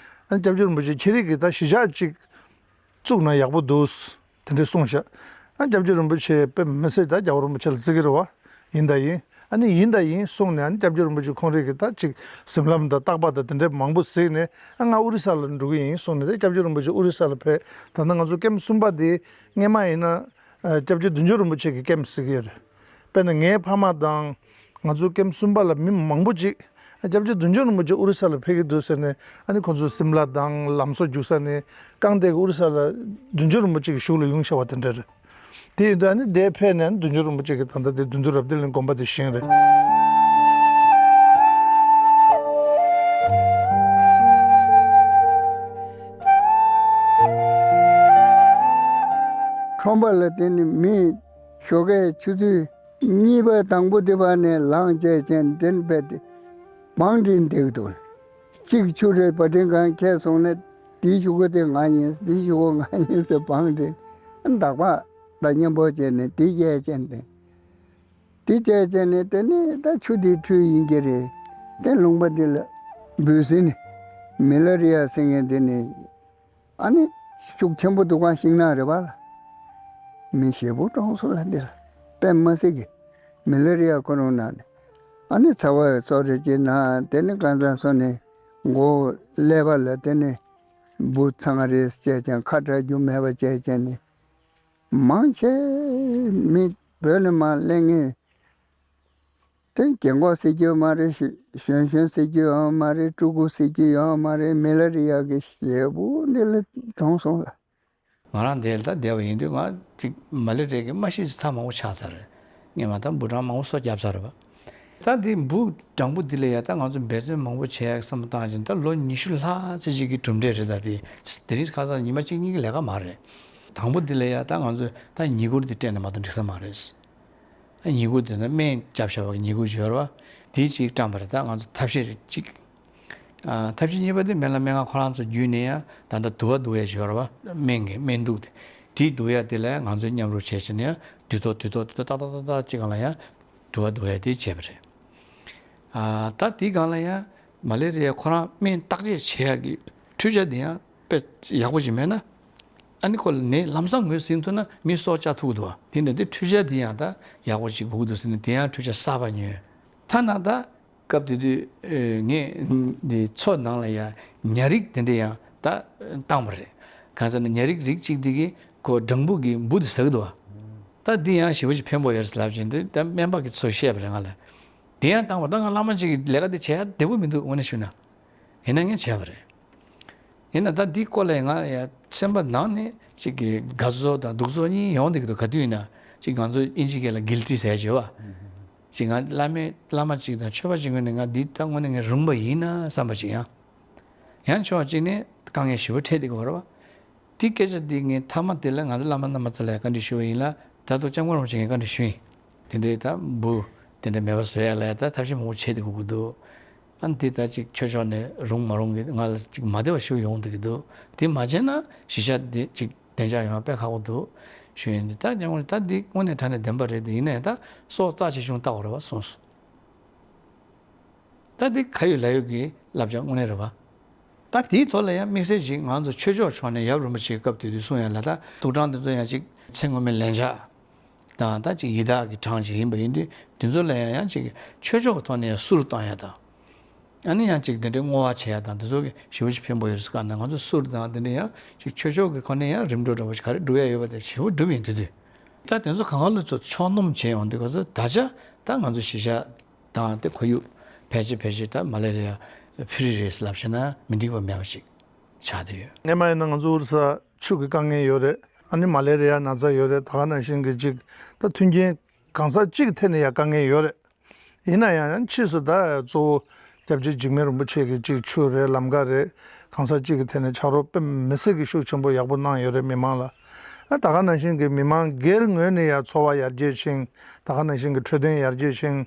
ཨ་ནི་སྐྱབས་རྗེ་རིན་པོ་ཆེ་ཁྱེད་རིགས་ཀྱིས་ད་གཞིས་ཆགས་གཅིག་བཙུགས་ན་ཡག་པོ་འདུག་དེ་འདྲས་གསུངས་ཤག་ཨ་སྐྱབས་རྗེ་རིན་པོ་ཆེ་དཔེ་མི་སྲིད་ད་རྒྱལ་བ་རིན་པོ་ཆེ་ལ་བརྩི་གི་རེད་བ། ཡིན་ད་ཡིན། ཨ་ནི་ཡིན་ད་ཡིན་གསུངས་ནས། ཨ་ནི་སྐྱབས་རྗེ་རིན་པོ་ཆེ་ཁོང་རིགས་ཀྱིས་ད་ཅིག་གཟིམ་ལམ་དང་རྟག་པ་དང་དེ་འདྲས་མང་པོ་གཟིགས་ནས། ཨ་ང་ཨོ་རི་ས་ལ་འགྲོ་གི་ཡིན་གསུངས་ནས། ད་སྐྱབས་རྗེ་རིན་པོ་ཆེ་ཨོ་རི་ས་ལ་ཕེབས། ད་ལྟ་ང་ཚོ་ཀེམ་གསུམ་པ་དེ་སྔས་མ་ཡིན་ན། ཨ་སྐྱབས་རྗེ་བདུད་འཇོམས་རིན་པོ་ཆེ་གི་ཀེམ་ཟེར་གྱི་ཡོད་རེད། དཔེར་ན་ངའི་ཕ་མ་དང་ང་ཚོ་ཀེམ་གསུམ་པ་ལ་མི་མང་པོ་ཅིག་སྐྱབས་རྗེ་བདུད་འཇོམས་རིན་པོ་ཆེ་ཨོ་རི་ས་ལ་ཕེབས་ཀྱི་འདུག་ཟེར་ནས། ཨ་ནི་ཁོ་ཚོ་སིམ་ལ་དང་ལམ་བཟོ་རྒྱུག་ས་ནས་རྐང་སྟེགས་ཀྱི་ཨོ་རི་ས་ལ་བདུད་འཇོམས་རིན་པོ་ཆེ་གི་བཞུགས་ལ་ཡོང་བྱ་བ་དེ་འདྲ་རེད། དེ་ཡིན་དུས་ཨ་ནི་དེར་ཕེབས་ནས་བདུད་འཇོམས་རིན་པོ་ཆེ་གི་ད་ལྟ་དེ་བདུད་འདུལ་རབ་བརྟན་གླིང་དགོན་པ་དེ་བཞེངས་རེད། ཁྲོམ་པ་ལ་བརྟེན་ནས་མི་ཞོགས་ཀས་ཆུ་ཚོད་གཉིས་པ་དང་པོ་དེ་བར་ནས་ལངས་བྱས་ཅན་དྲན་པས་དེ་བང་སྒྲིག་འདེགས་འདུག་གཅིག་ཆུ་རེ་བ་སྒྲིག་གང་ཁྱེར་སོང་ནས། དེའི་གཞུག་གུ་དེ་ང་ཡིན། དེའི་གཞུག་གུ་ང་ཡིན་ཟེར་བང་སྒྲིག་འདག་པ་དང་མཉམ་པོ་བྱས་ནས་དེ་བྱས་ཅན་དེ། དེ་བྱས་ཅན་ནས་དེ་ནས་ད་ཆུ་དེ་འཁྲུད་ཡིན་གྱི་རེད། དེ་ལུང་པ་འདི་ལ་འབུ་སྲིན་ནི་མེ་ལ་རི་ཡ་ཟེར་མཁན་དེ་ནི། ཨ་ནི་ཤུགས་ཆེན་པོ་འདུག་ག་ཤིང་ནགས་རེད་པ་ལ། མི་ཞེ་པོ་གྲོངས་སོང་ལ། འདི་ལ་དཔེ་མི་སྲིད་ཀྱི་མེ་ལ་རི་ཡ་ཁོ་རང་ན་ནི། ཨ་ནི་ཚ་བ་སོགས་རེ་བྱས་ན། དེ་ནི་གང་ཙམ་སོང་ནས་མགོ་ཀླད་པ་ལ་དེ་ནི་འབུ་ཚང་རེ་བྱས་ཅན་ཁ་གྲག་རྒྱུ་མེད་པ་བྱས་ཅན་ནི། མང་ཆེ་མི་བོད་ནས་མར་སླེབས་མཁན་དེ་རྒན་གོག་ཟེར་རྒྱུ་ཡོད་མ་རེད། གཞོན་གཞོན་ཟེར་རྒྱུ་ཡོད་མ་རེད། ཕྲུ་གུ་ཟེར་རྒྱུ་ཡོད་མ་རེད། མེ་ལ་རི་ཡ་གི་ཞེ་པོ་འདི་ལ་གྲོངས་སོང་ལ། ང་རང་འདིར་ད་བསྡད་པ་ཡིན་དུས་ང་ཅིག་མ་ལེ་རེ་གི་མ་ཤི་ཚ་མང་པོ་ཆགས་ཚར་རེད། སྔོན་མ་ད་འབུ་སྦྲང་མང་པོ་སོ་བརྒྱབ་ཚར་རེད་པ། ད་འདི་འབུ་སྦྲང་བུ་འདི་ལ་ཡ་ད་ང་ཚོ་འབད་བརྩོན་མང་པོ་བྱས་ཡག་བསམ་བློ་བཏང་བཞིན། ད་ལོ་ཉི་ཤུ་ལྷག་ཙམ་ཅིག་གི་གྲུབ་འབྲས་རེད། ད་དེ་དེ་རིང་ཁ་སང་ཉི་མ་གཅིག་གཉིས་ཀྱི་ལས་ཀ་མ་རེད། དང་པོ་འདི་ལ་ཡ་ད་ང་ཚོས་ད་ཉིས་གུར་འདི་སྤྲད་ན་མ་གཏོགས་འགྲིག་ས་མ་རེད། ཉིས་གུར་དེ་ན་སྨན་བརྒྱབ་བཞག་པ་གི་ཉིས་གུར་ཡོད་རེད་པ། དེ་གཅིག་བཀྲམ་པ་རེད། ད་ང་ཚོ་ཐབས་ཤེས་རེ་གཅིག་ཨ་ཐབས་ཤེས་གཉིས་པ་དེ་སྨན་བླ་སྨན་ཁང་ཁོ་རང་ཚོ་བརྒྱུད་ནས་ཡང་ད་ལྟ་དུ་བ་བསྡུ་ཡ་ཞིག་ཡོད་རེད་པ། སྨན་གྱི་སྨན་དུག་དེ། དེ་བསྡུ་ཡ་དེ་ལ་ང་ཚོས་མཉམ་རུབ་བྱས་བྱས་ནས་ཡང་དུས་ཐོག་དུས་ཐོག་དུས་ཐོག་ཏག་ཏག་ཏག་ཏག་གཅིག་སྒང་ལ་ཡང་དུ་བ་བསྡུ་ཡ་དེ་བྱས་པ་རེད། ཨ་ད་དེའི་སྒང་ལ་ཡང་མ་ལེ་རི་ཡ་ཁོ་རང་སྨན་བརྟག་དཔྱད་བྱེད་ཡ་གི་འཕྲུལ་ཆ་དེ་ཡང་དཔེ་ཡག་པོ་ཞིག་མེད་ན། ཨ་ནི་ཁོ་ལ་ནད་ལམ་སང་ངོས་ཟིན་ཐུབ་ན་མི་སྲོག་བཅད་ཐུབ་ཀྱི་འདུག་པ། དེ་འདྲ་དེ་འཕྲུལ་ཆ་དེ་ཡང་ད་ཡག་པོ་ཞིག་དགོས་ཀྱི་འདུག་ཟེར་ནས་དེ་ཡང་འཕྲུལ་ཆ་གསར་པ་ཉོས། ཐ་ན་ད་སྐབས་དེ་དུས་ཨེ་ངས་འདི་མཚོ་ནང་ལ་ཡང་ཉ་རིགས་དེ་འདྲ་ཡང་ད་བཏང་བ་རེད། གང་ཟེར་ན་ཉ་རིགས་རིགས་གཅིག་དེ་གིས་ཁོ་སྦྲང་བུ་གི་འབུ་དེ་ཟ་གི་འདུག་པ། ད་འདི་ཡང་ཞེ་པོ་ཅིག་ཕན་པོ་ཡོད་རེད་ཟེར་ལབ་བྱས། འདི་ད་སྨན་པ་གིས་ཚུར་བཤད་པ་རེད་ང་ལ། དེ་ཡང་བཏང་བ། ད་ང་བླ་མ་གཅིག་གིས་ལས་ཀ་འདི་བྱེད་ཡ་བདེ་པོ་མི་འདུག་དངོས་གནས་ཞུས་ན། ཡིན་ན་ངས་བྱས་པ་རེད། ཡིན་ན་ད་འདིའི་སྐོར་ལ་ང་ཡ་སེམས་པ་ནང་ནས་ཅིག་གི་དགའ་ཚོར་དང་སྡུག་ཚོར་གཉིས་ཡོང་བསྡད་ཀྱི་འདུག། ག་དུས་ཡིན་ན་ཅིག་ང་ཚོ་དབྱིན་ཇི་སྐད་ལ་གིལ་ཊི་ཟེར་བྱས་པ། ཅིག་ང་བླ་མའི་བླ་མ་ཅིག་དང་ཆོས་པ་ཅིག་ངོས་ནས་ང་འདི་ད་དངོས་གནས་ངས་རུང་བ་ཡིན་ན་བསམ་པ་ཅིག་ཡང་། ཡང་ཕྱོགས་གཅིག་ནས་དཀའ་ངལ་ཞེ་པོ་འཕྲད་བསྡད་ཀྱི་ཡོད་རེད་པ། དེ་སྐད་ཆ་འདི་ངས་མཐའ་མ་དེ་ལ་ང་ཚོ་བླ་མ་རྣམ་པ་ཚོ་ལ་བཀའ་འདྲི་ཞུ་བ་ཡིན་ལ། ད་དུང་སྐྱབས་མགོན་རིན་པོ་ཆེ་ངས་བཀའ་འདྲི་ཞུ་ཡིན། དེ་འདྲའི་ད་འབུ་དེ་འདྲ་མེད་པ་བཟོ་ཡ་ལ་ཡ་ད་ཐབས་ཤེས་མང་པོ་བྱས་བསྡད་དགོས་ཀྱི་འདུག། ཨ་ནི་དེ་ད་ཅིག་ཆོས་ཕྱོགས་ནས་རུང་མ་རུང་གི་ང་ལ་ཅིག་མ་བདེ་བ་ཞིག་ཡོང་བསྡད་ཀྱི་འདུག། དེ་མ་བྱས་ན་གཞིས་ཆགས་འདི་ཅིག་བདེ་འཇགས་ཡོང་བ་དཔེ་ཁག་པོ་འདུག་ཞུ་ཡིན། ད་སྐྱབས་མགོན་ད་འདི་དངོས་གནས་དྲང་གནས་བདེན་པ་རེད། དེ་ཡིན་ན་ཡང་ད་སྲོག་རྩ་ཆེ་ཆུང་བལྟ་དགོས་རེད་པ་གསུངས་སོང་། ད་འདི་ཁ་ཡོད་ལག་ཡོད་ཀྱི་བསླབ་བྱ་དངོས་གནས་རེད་པ། ད་དེའི་ཐོག་ལ་ཡང་དམིགས་བསལ་ཞིག་ང་ཚོ་ཆོས་ཕྱོགས་ཕྱོགས་ནས་ཡབ་རིན་པོ་ཆེའི་སྐབས་དེ་དུས་གསུང་ཡ་ལ། ད་ཐུགས་དྲང་དེ་ཚོ་ཡང་ཅིག་ཚེ་སྔོན་མའི་ལན་ཆགས་དང་ད་ཅིག་ཡི་དྭགས་ཀྱི་གྲངས་ཅིག་ཡིན་པ་ཡིན་དུས། དེ་ཚོ་ལ་ཡང་ཡང་ཅིག་ཆོས་ཕྱོགས་ཀྱི་ཐོག་ནས་ཡང་གསུར་བཏང་ཡ་དང་། ཨ་ནི་ཡང་ཅིག་དེ་འདྲའི་བསྔོ་བ་བྱེད་ཡ་དང་དེ་ཚོ་གི་ཞེ་པོ་ཅིག་ཕན་པོ་ཡོད་རེད་ཟེར་ག་ན། ང་ཚོ་གསུར་དང་དེ་འདྲ་ཡང་ཅིག་ཆོས་ཕྱོགས་ཀྱི་ཁོ་ནས་ཡང་རིམ་གྲོ་འདྲ་པོ་ཅིག་ག་རེ་སྒྲུབ་ཡ་ཡོད་པ་དེ་ཞེ་པོ་སྒྲུབ་ཡིན། དེ་དུས་ད་དེ་ཚོ་གང་ག་ལ་ཚོ་ཕྱོགས་སྡོམ་བྱས་ཡོང་དུས་ག་ཚོད་ད་ཆ་ད་ང་ཚོ་གཞིས་ཆགས་དང་དེ་ཁོར་ཡུག་ཕལ་ཆེར་ཕལ་ཆེར་ད་མ་ལེ་རི་ཡ་ཕི་རི་རེད་ཟེར་ལབ་བྱས་ན་མི་འགྲིག་པ་མེད་པ་ཅིག་ཆགས་བསྡད་ཡོད། སྔོན་མ་ཡིན་ན་ང་ཚོ་ཨོ་རི་ས་ཆུ་གི་དཀའ་ངལ་ཡོད་རེད། ཨ་ནི་མ་ལེ་རི་ཡ་ན་ཚ་ཡོད་རེད། ད་ག་ནང་བཞིན་གྱི་ཅིག་ད་མཐུན་རྐྱེན་གང་ཟག་གཅིག་གི་ཐད་ནས་ཡང་དཀའ་ངལ་ཡོད་རེད། ཡིན་ན་ཡང་ཕྱིས་སུ་ད་གཙོ་བོ་སྐྱབས་རྗེ་འཇིགས་མེད་རིན་པོ་ཆེ་གིས་ཅིག་ཆུ་རེད། ལམ་ཁ་རེད། གང་ཟག་གཅིག་གི་ཐད་ནས་ཕྱག་རོགས་དཔེ་མི་སྲིད་ཀྱི་ཤུགས་ཆེན་པོ་ཡག་པོ་གནང་ཡོད་རེད་མི་མང་ལ། ཨ་ད་ག་ནང་བཞིན་གྱི་མི་མང་སྒེར་ངོས་ནས་ཡང་འཚོ་བ་ཡར་རྒྱས་ཕྱིན། ད་ག་ནང་བཞིན་གྱི་འཕྲོད་བསྟེན་ཡར་རྒྱས་ཕྱིན།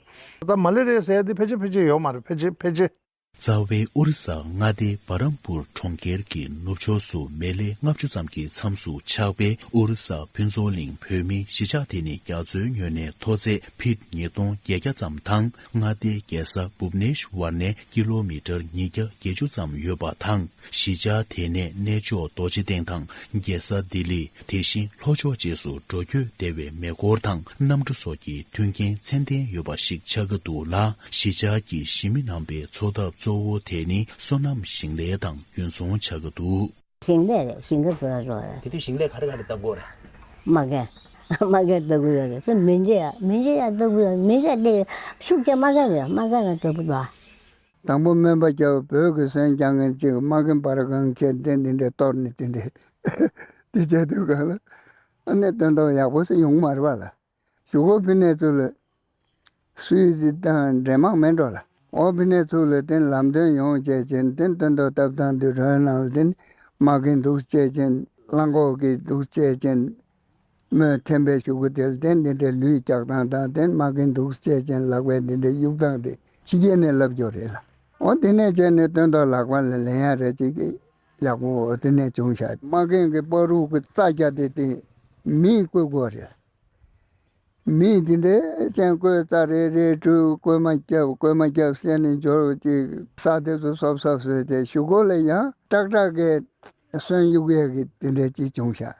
ད་མ་ལེ་རི་ཡ་ཟེར་ཡ་དེ་ཕལ་ཆེར་ཕལ་ཆེར་ཡོད་མ་རེད། ཕལ་ཆེར་ཕལ་ཆེར། རྩ་བའི་ཨོ་རི་ས་མངའ་སྡེ་བ་རམ་པུར་གྲོང་ཁྱེར་གྱི་ནུབ་ཕྱོགས་སུ་མི་ལེ་ལྔ་བཅུ་ཙམ་གྱི་མཚམས་སུ་ཆགས་པའི་ཨོ་རི་ས་ཕུན་ཚོགས་གླིང་བོད་མིའི་གཞིས་ཆགས་དེ་ནི་རྒྱ་མཚོའི་ངོས་ནས་མཐོ་ཚད་ཕིཊ་ཉིས་སྟོང་བརྒྱད་བརྒྱ་ཙམ་དང་། མངའ་སྡེའི་རྒྱལ་ས་བུབ་ནེ་ཤི་ཝར་ནས་ཀི་ལོ་མི་ཊར་ཉིས་བརྒྱ་བརྒྱད་ཅུ་ཙམ་ཡོད་པ་དང་། གཞིས་ཆགས་དེ་ནས་གནས་མཆོག་རྡོ་རྗེ་གདན་དང་རྒྱལ་ས་ལྡི་ལི། དེ་བཞིན་ལྷོ་ཕྱོགས་བཅས་སུ་འགྲོ་སྐྱོད་བདེ་བའི་མེ་འཁོར་དང་གནམ་གྲུ་སོགས་ཀྱི་མཐུན་རྐྱེན་ཚད་ལྡན་ཡོད་པ་ཞིག་ཆགས་ཀྱི་འདུག་ལ། གཞིས་ཆགས་ཀྱི་གཞིས་མི་རྣམ་པས་འཚོ་ཐབས་གཙོ་བོ་དེ་ནི་སོ་ནམ་ཞིང་ལས་དང་རྒྱུན་འཚོང་ཆགས་ཀྱི་འདུག། ཞིང་ལས་རེད། ཞིང་ཁ་བཟོ་ར་འགྲོ་རེད། དེ་དུས་ཞིང་ལས་ག་རེ་ག་རེ་བཏབ་དགོས་རེད། མ་གན། མ་གན་བཏབ་དགོས་ཡོད་རེད། སོ་མི་འདྲེ་ཡ་མི་འདྲེ་ཡ་བཏབ་དགོས་ཡོད། མི་འདྲེ་དེ་ཤུགས་ཆེ་མ་གན་རེད། མ་གན་ལ་བཏབ་དགོས་འདུག། དང་པོ་སྨན་པ་སྐྱབས། བོད་ཀྱི་སོན་རྐྱང་མཁན་གཅིག་མ་གན་པར་གང་ཁྱེར་དེ་འདི་འདྲའི་གཏོར་ནས་དེ་འདྲའི་དེ་བྱས་དུས་གང་ལ་ཨ་ནི་སྟོན་ཐོག་ཡག་པོ་ཞིག་ཡོང་མ་རེད་པ་ལ། གཞུག་གུ་ཕི་ནས་ཚུར་ལ་སུས་ཅི་དང་འདྲེ་མང་མེད་འགྲོ་ལ། འོ་ཕི་ནས་ཚུར་ལ་དེ་ལམ་སྟོན་ཡོང་བྱས་ཅན་དེ་སྟོན་ཐོག་བཏབ་སྟངས་དུས་རོལ་ནང་ལ་དེ་མ་གན་འདུག་བྱས་ཅན་གླང་གོག་གི་འདུག་བྱས་ཅན། མོས་ཐེམ་པའི་གཞུག་གུ་དེར་བརྟེན་འདི་འདྲའི་ལུས་རྒྱག་སྟངས་དང་བརྟེན་མ་གིན་འདུག་ཅེས་ཅན་ལག་པའི་འདི་འདྲའི་གཡུག་སྟངས་དེ་ཕྱི་རྒྱལ་ནས་ལབ་རྒྱུ་རེད་ལ། འོ་དེ་ནས་བྱས་ནས་སྟོན་ཐོག་ལག་པ་ལ་ལེན་ཡ་རེད་ཅིག་གི་ཡག་པོ་འོ་དེ་ནས་བྱུང་ཤག། མ་གིན་གྱི་བར་དུ་གི་རྩྭ་རྒྱག་དེ་དེ་མིས་བརྐོ་དགོས་རེད། མིས་དེ་འདྲའི་ཅན་བརྐོས་རྩྭ་རེ་རེ་བྲུས་བརྐོས་མ་རྒྱབ་བརྐོས་མ་རྒྱབ་བསད་ནས་འབྱོར་ཅིག་ས་དེ་ཚོ་སོབ་སོབ་བཟོས་ཏེ་གཞུག་གུ་ལ་ཡང་ཀྲག་ཀྲག་གི་སོན་གཡུག་ཡས་ཀྱི་དེ་འདྲའི་ཅིག་བྱུང་ཤག།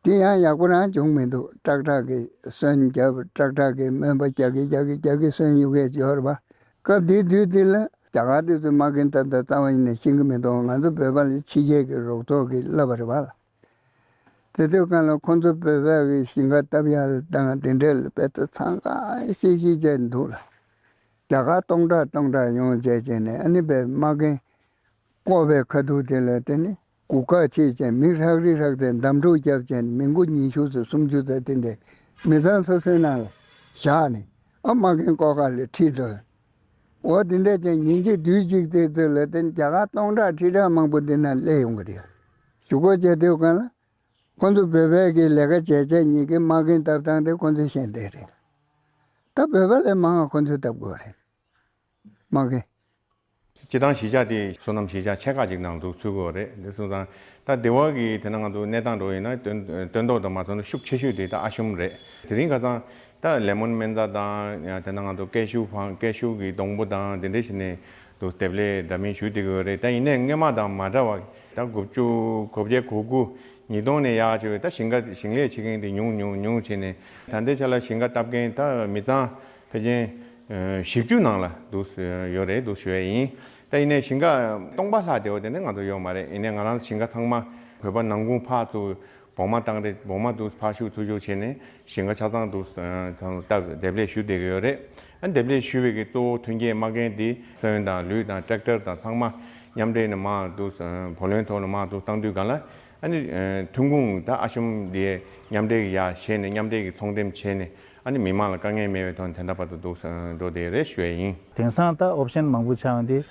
དེ་ཡང་ཡག་པོ་རང་བྱུང་མི་འདུག། ཀྲག་ཀྲག་གི་སོན་རྒྱབ། ཀྲག་ཀྲག་གི་སྨན་པ་རྒྱག་གི་རྒྱག་གི་རྒྱག་གི་སོན་གཡུག་གི་ཡོད་རེད་པ། སྐབས་དེ་དུས་དེ་ལ་རྒྱ་གར་དེ་ཚོས་མ་གིན་བཏབ་ད་རྩ་བ་ཉིད་ནས་ཤེས་ཀྱི་མི་འདུག། ང་ཚོ་བོད་པ་ལ་ཕྱི་རྒྱལ་གྱི་རོགས་ཚོགས་ཀྱིས་བསླབས་པ་རེད་པ་ལ། དེ་དུས་གང་ལ་ཁོང་ཚོ་བོད་པ་གི་ཞིང་ཁ་བཏབ་ཡ་དང་དེ་འདྲས་ལ་དཔེ་ཚ་འཚང་ཁ་ཤིག་ཤིག་བྱས་འདུག་ལ། རྒྱ་གར་སྟོང་ཕྲག་སྟོང་ཕྲག་ཡོང་བྱས་བྱས་ནས་ཨ་ནི་བས་མ་གིན་བཀོག་པའི་ཁ་ཐུག་དེ་ལ་དེ་ནི་གུག་ཁ་ཕྱེས་ཅན་མི་ཧྲག་རི་ཧྲག་ཚེ་འདམ་འཁྲུག་བརྒྱབ་ཅན་མི་མགོ་ཉི་ཤུ་ཚོ་སུམ་ཅུ་ཚོ་དེ་འདྲའི་མི་ཚང་སོ་སོའི་ནང་ལ་བཞག་ནས་ཨ་མ་གིན་ཀོ་ཁ་ལ་ཁྲིད་འགྲོ། འོ་དེ་འདྲ་ཅན་ཉིན་གཅིག་དུས་གཅིག་དེ་ཚོ་ལ་དེ་རྒྱ་གར་སྟོང་ཕྲག་ཁྲི་ཕྲག་མང་པོ་འདི་ན་སླེབས་ཡོང་གི་རེད། གཞུག་གུ་བྱས་དུས་གང་ལ་ཁོ་ཚོ་བོད་པའི་གི་ལས་ཀ་བྱས་བྱས་ཉིན་གི་མ་གིན་བཏབ་སྟངས་དེ་ཁོ་ཚོ་ཤེས་བསྡད་རེད། ད་བོད་པ་ལས་མང་བ་ཁོ་ཚོས་བཏབ་དགོས་རེད། མ་གིན། སྤྱི་བཏང་གཞིས་ཆགས་དེ་སོ་ནམ་གཞིས་ཆགས་ཆེ་ཁག་ཅིག་ནང་འདུག་ཚུད་དགོས་རེད། འདི་སོང་ཙང་ད་སྡེ་བ་གི་དེ་ན་ང་ཚོ་གནས་སྟངས་འགྲོ་ཡིན་ན་སྟོན་སྟོན་ཐོག་དང་མ་སོང་ན་ཤུགས་ཆེ་ཤོས་དེ་ད་ཨ་ཤུམ་རེད། དེ་རིང་ཁ་སང་ད་ལེ་མོན་སྨན་རྩྭ་དང་ཡང་དེ་ན་ང་ཚོ་ཀེ་ཤུ་ཕང་ཀེ་ཤུ་གི་སྡོང་པོ་དང་དེ་འདྲ་ཞིག་ནས་འདུག་འདེབས་ལས་འདྲ་མིན་ཞུ་བསྡད་ཀྱི་ཡོད་རེད། ད་ཡིན་ནའི་སྔོན་མ་དང་མ་འདྲ་བ་ད་དགུ་བཅུ་གོ་བརྒྱད་གོ་དགུ་ཉིས་སྟོང་ནས་ཡག་བྱས་ད་ཞིང་ཁ་ཞིང་ལས་བྱེད་མཁན་དེ་ཉུང་ཉུང་ཉུང་བྱས་ནས་ད་ལྟའི་ཆ་ལ་ཞིང་ཁ་བཏབ་མཁན་ད་མི་ཚང་། ཕལ་ཆེར་བཞི་བཅུ་ནང་ལ་འདུག་ཡོད་རེད་འདུག་ཞུ་ཡས་ཡིན། ད་ཡིན་ནའི་ཞིང་ཁ་སྟོང་པ་ལྷག་བསྡད་པ་དེ་འདྲ་ང་ཚོ་ཡོད་མ་རེད། ཡིན་ནའི་ང་རང་ཞིང་ཁ་ཚང་མ་བོད་པ་ནང་ཁུལ་ཕར་ཚུར་སྦོང་མ་བཏང་རེད། སྦོང་མ་འདུག་ཕར་བཤུག་ཚུར་བཤུག་བྱས་ནས་ཞིང་ཁ་ཆ་ཚང་འདུག་ད་འདེབས་ལས་ཞུ་བསྡད་ཀྱི་ཡོད་རེད། ཨ་འདེབས་ལས་ཞུ་བའི་གི་གཙོ་བོ་མཐུན་རྐྱེན་མ་རྐྱེན་འདི་སོན་དང་ལུད་དང་ཊེག་ཊར་དང་ཚང་མ་མཉམ་འབྲེལ་ནས་མར་འདུག་བུ་ལོན་ཐོག་ནས་མར་འདུག་བཏང་དུས་གང་ལ་ཨ་ནི་ཐོན་ཁུངས་ད་ཨ་ཤུམ་འདི་མཉམ་འབྲེལ་གི་ཡ་བྱས་ནས་མཉམ་འབྲེལ་གི་ཚོང་འདེམས་བྱས་ནས། ཨ་ནི་མི་མང་ལ་དཀའ་ངལ་མེད་པའི་ཐོག་ནས་དེ་འདྲ་བར་དུ་འདུག་འགྲོ་བསྡད་རེད་ཞུ་ཡས་ཡིན། དེང་སང་ད་ཨོབ་ཤན་མང་པོ་ཆགས་ཡོང་དུས།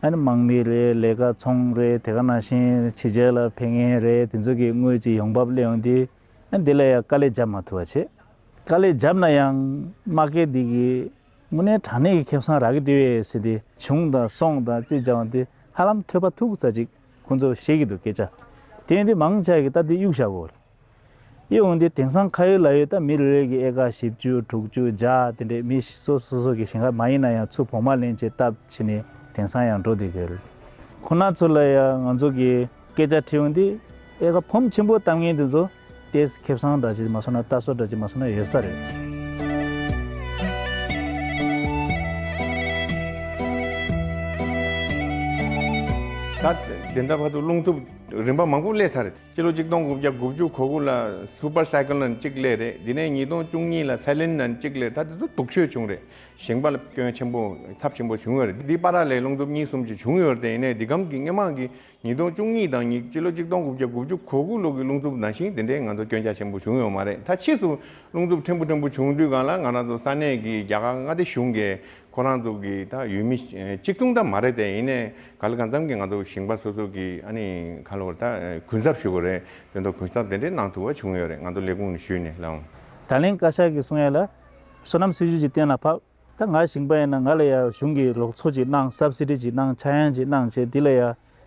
ཨ་ནི་དམག་མི་རེད། ལས་ཀ་ཚོང་རེད། དེ་ག་ནང་བཞིན་ཕྱི་རྒྱལ་ལ་ཕེབས་མཁན་རེད། དེ་ཚོ་གི་དངུལ་ཅིག་ཡོང་འབབ་སླེབས་ཡོང་དུས། ཨ་ནི་དེ་ལ་ཡང་དཀའ་ལས་བརྒྱབ་མ་ཐུབ་པ་བྱེད། དཀའ་ལས་བརྒྱབ་ན་ཡང་དམག་སྐད་འདི་གི་དངོས་གནས་དྲང་གནས་ཀྱི་ཁེ་བཟང་རག་གི་འདུག་གས་ཟེར་ཏེ་བྱུང་དང་སོང་དང་རྩིས་རྒྱག་པ་འདི་ཧ་ལམ་ཐོས་པ་ཐུག་ཙམ་ཅིག་ཁོང་ཚོ་བཤད་ཀྱི་འདུག་སྐད་ཆ། དེ་ཡིན་དུས་མང་ཆེ་གིས་ད་འདི་གཡུག་བཞག་གོ། ཡིན་འོང་དེ་དེང་སང་ཁ་ཡོད་ལག་ཡོད་ད་མི་རེ་རེ་གི་ཨེ་ཀ་བཞི་བཅུ་དྲུག་ཅུ་བརྒྱ་དེ་འདྲས་མི་སོ་སོ་སོ་གི་ཞིང་ཁ་མ་ཡིན་ན་ཡང་ཚུར་བོགས་མ་ལེན་བྱས་བཏབ་བྱས་ནས་དེང་སང་ཡང་འགྲོ་བསྡད་ཀྱི་ཡོད་རེད། ཁོ་ན་ཚོ་ལ་ཡང་ང་ཚོ་གི་སྐད་ཆ་དྲི་འོང་དེ་ཨེ་ཀ་ཕོམ་ཆེན་པོ་བཏབ་མཁན་དེ་ཚོ་ཏེས་ཁེ་བཟང་འདྲ་ཅིག་མ་སོང་ན་ལྟ་སོ་འདྲ་ཅིག་མ་སོང་ན་ཡོད་ས་རེད། ད་དེ་འདྲ་བར་དུ་རླུང་འཚུབ་རིམ་པ་མང་པོ་སླེབས་ཚར་རེད། སྤྱི་ལོ་གཅིག་སྟོང་དགུ་བརྒྱ་དགུ་བཅུ་གོ་དགུ་ལ་སུ་པར་སའི་ཀོ་ལོན་གཅིག་སླེབས་རེད། དེ་ནས་ཉིས་སྟོང་བཅུ་གཉིས་ལ་ཧྥེ་ལིན་ནན་གཅིག་སླེབས། ད་དེ་ཚོ་སྡུག་ཤོས་བྱུང་རེད། ཞིང་པ་ལ་སྐྱོན་ཆེན་པོ་ཚབས་ཆེན་པོ་བྱུང་ཡོད་རེད། འདི་པ་ར་ལས་རླུང་འཚུབ་གཉིས་གསུམ་ཅིག་བྱུང་ཡོད་རེད། དེ་ཡིན་ནའི་འདི་གམ་གྱི་སྔོན་མ་གི་ཉིས་སྟོང་བཅུ་གཉིས་དང་ཉིས་སྤྱི་ལོ་གཅིག་སྟོང་དགུ་བརྒྱ་དགུ་བཅུ་གོ་དགུ་ལོ་གི་རླུང་འཚུབ་ནང་བཞིན་དེ་འདྲའི་ང་ཚོ་སྐྱོན་ཆ་ཆེན་པོ་བྱུང་ཡོད་མ་རེད། ད་ཕྱིས་སུ་རླུང་འཚུབ་ཕྲན་བུ་ཕྲན་བུ་བྱུང་དུས་གང་ལ་ང་རང་ཚོ་ས་གནས་ཀྱི་རྒྱ་གར་མངའ་སྡེ་གཞུང་གིས་ཁོ་རང་ཚོ་གི་ད་ཡུལ་མི་གཅིག་མཚུངས་ད་མ་རེད། དེ་ཡིན་ནའི་ག་ལ་གང་འཚམ་གྱི་ང་ཚོ་ཞིང་པ་སོ་སོ་གི་ཨ་ནི་ག་ལ་བར་ད་གུན་གསབ་ཞུ་དགོས་རེད། དེ་ཚོ་གུན་གསབ་དེ་འདྲའི་གནང་ཐུབ་པ་བྱུང་ཡོད་རེད། ང་ཚོ་ལས་ཁུངས་ནས་ཞུས་ནས་ལའང་། ད་ལན་བཀའ་ཤག་གིས་གསུང་ཡ་ལ། སོ་ནམ་སྲིད་ཇུས་ཀྱི་གཏན་ལ་ཕབ། ད་ང་ཞིང་པ་ཡིན་ན་ང་ལ་ཡ་གཞུང་གི་རོགས་ཚོགས་ཅིག་གནང་སབ་སི་ཌི་ཅིག་གནང་ཆག་ཡང་ཅིག་གནང་བྱས་འདི་ལ་ཡ།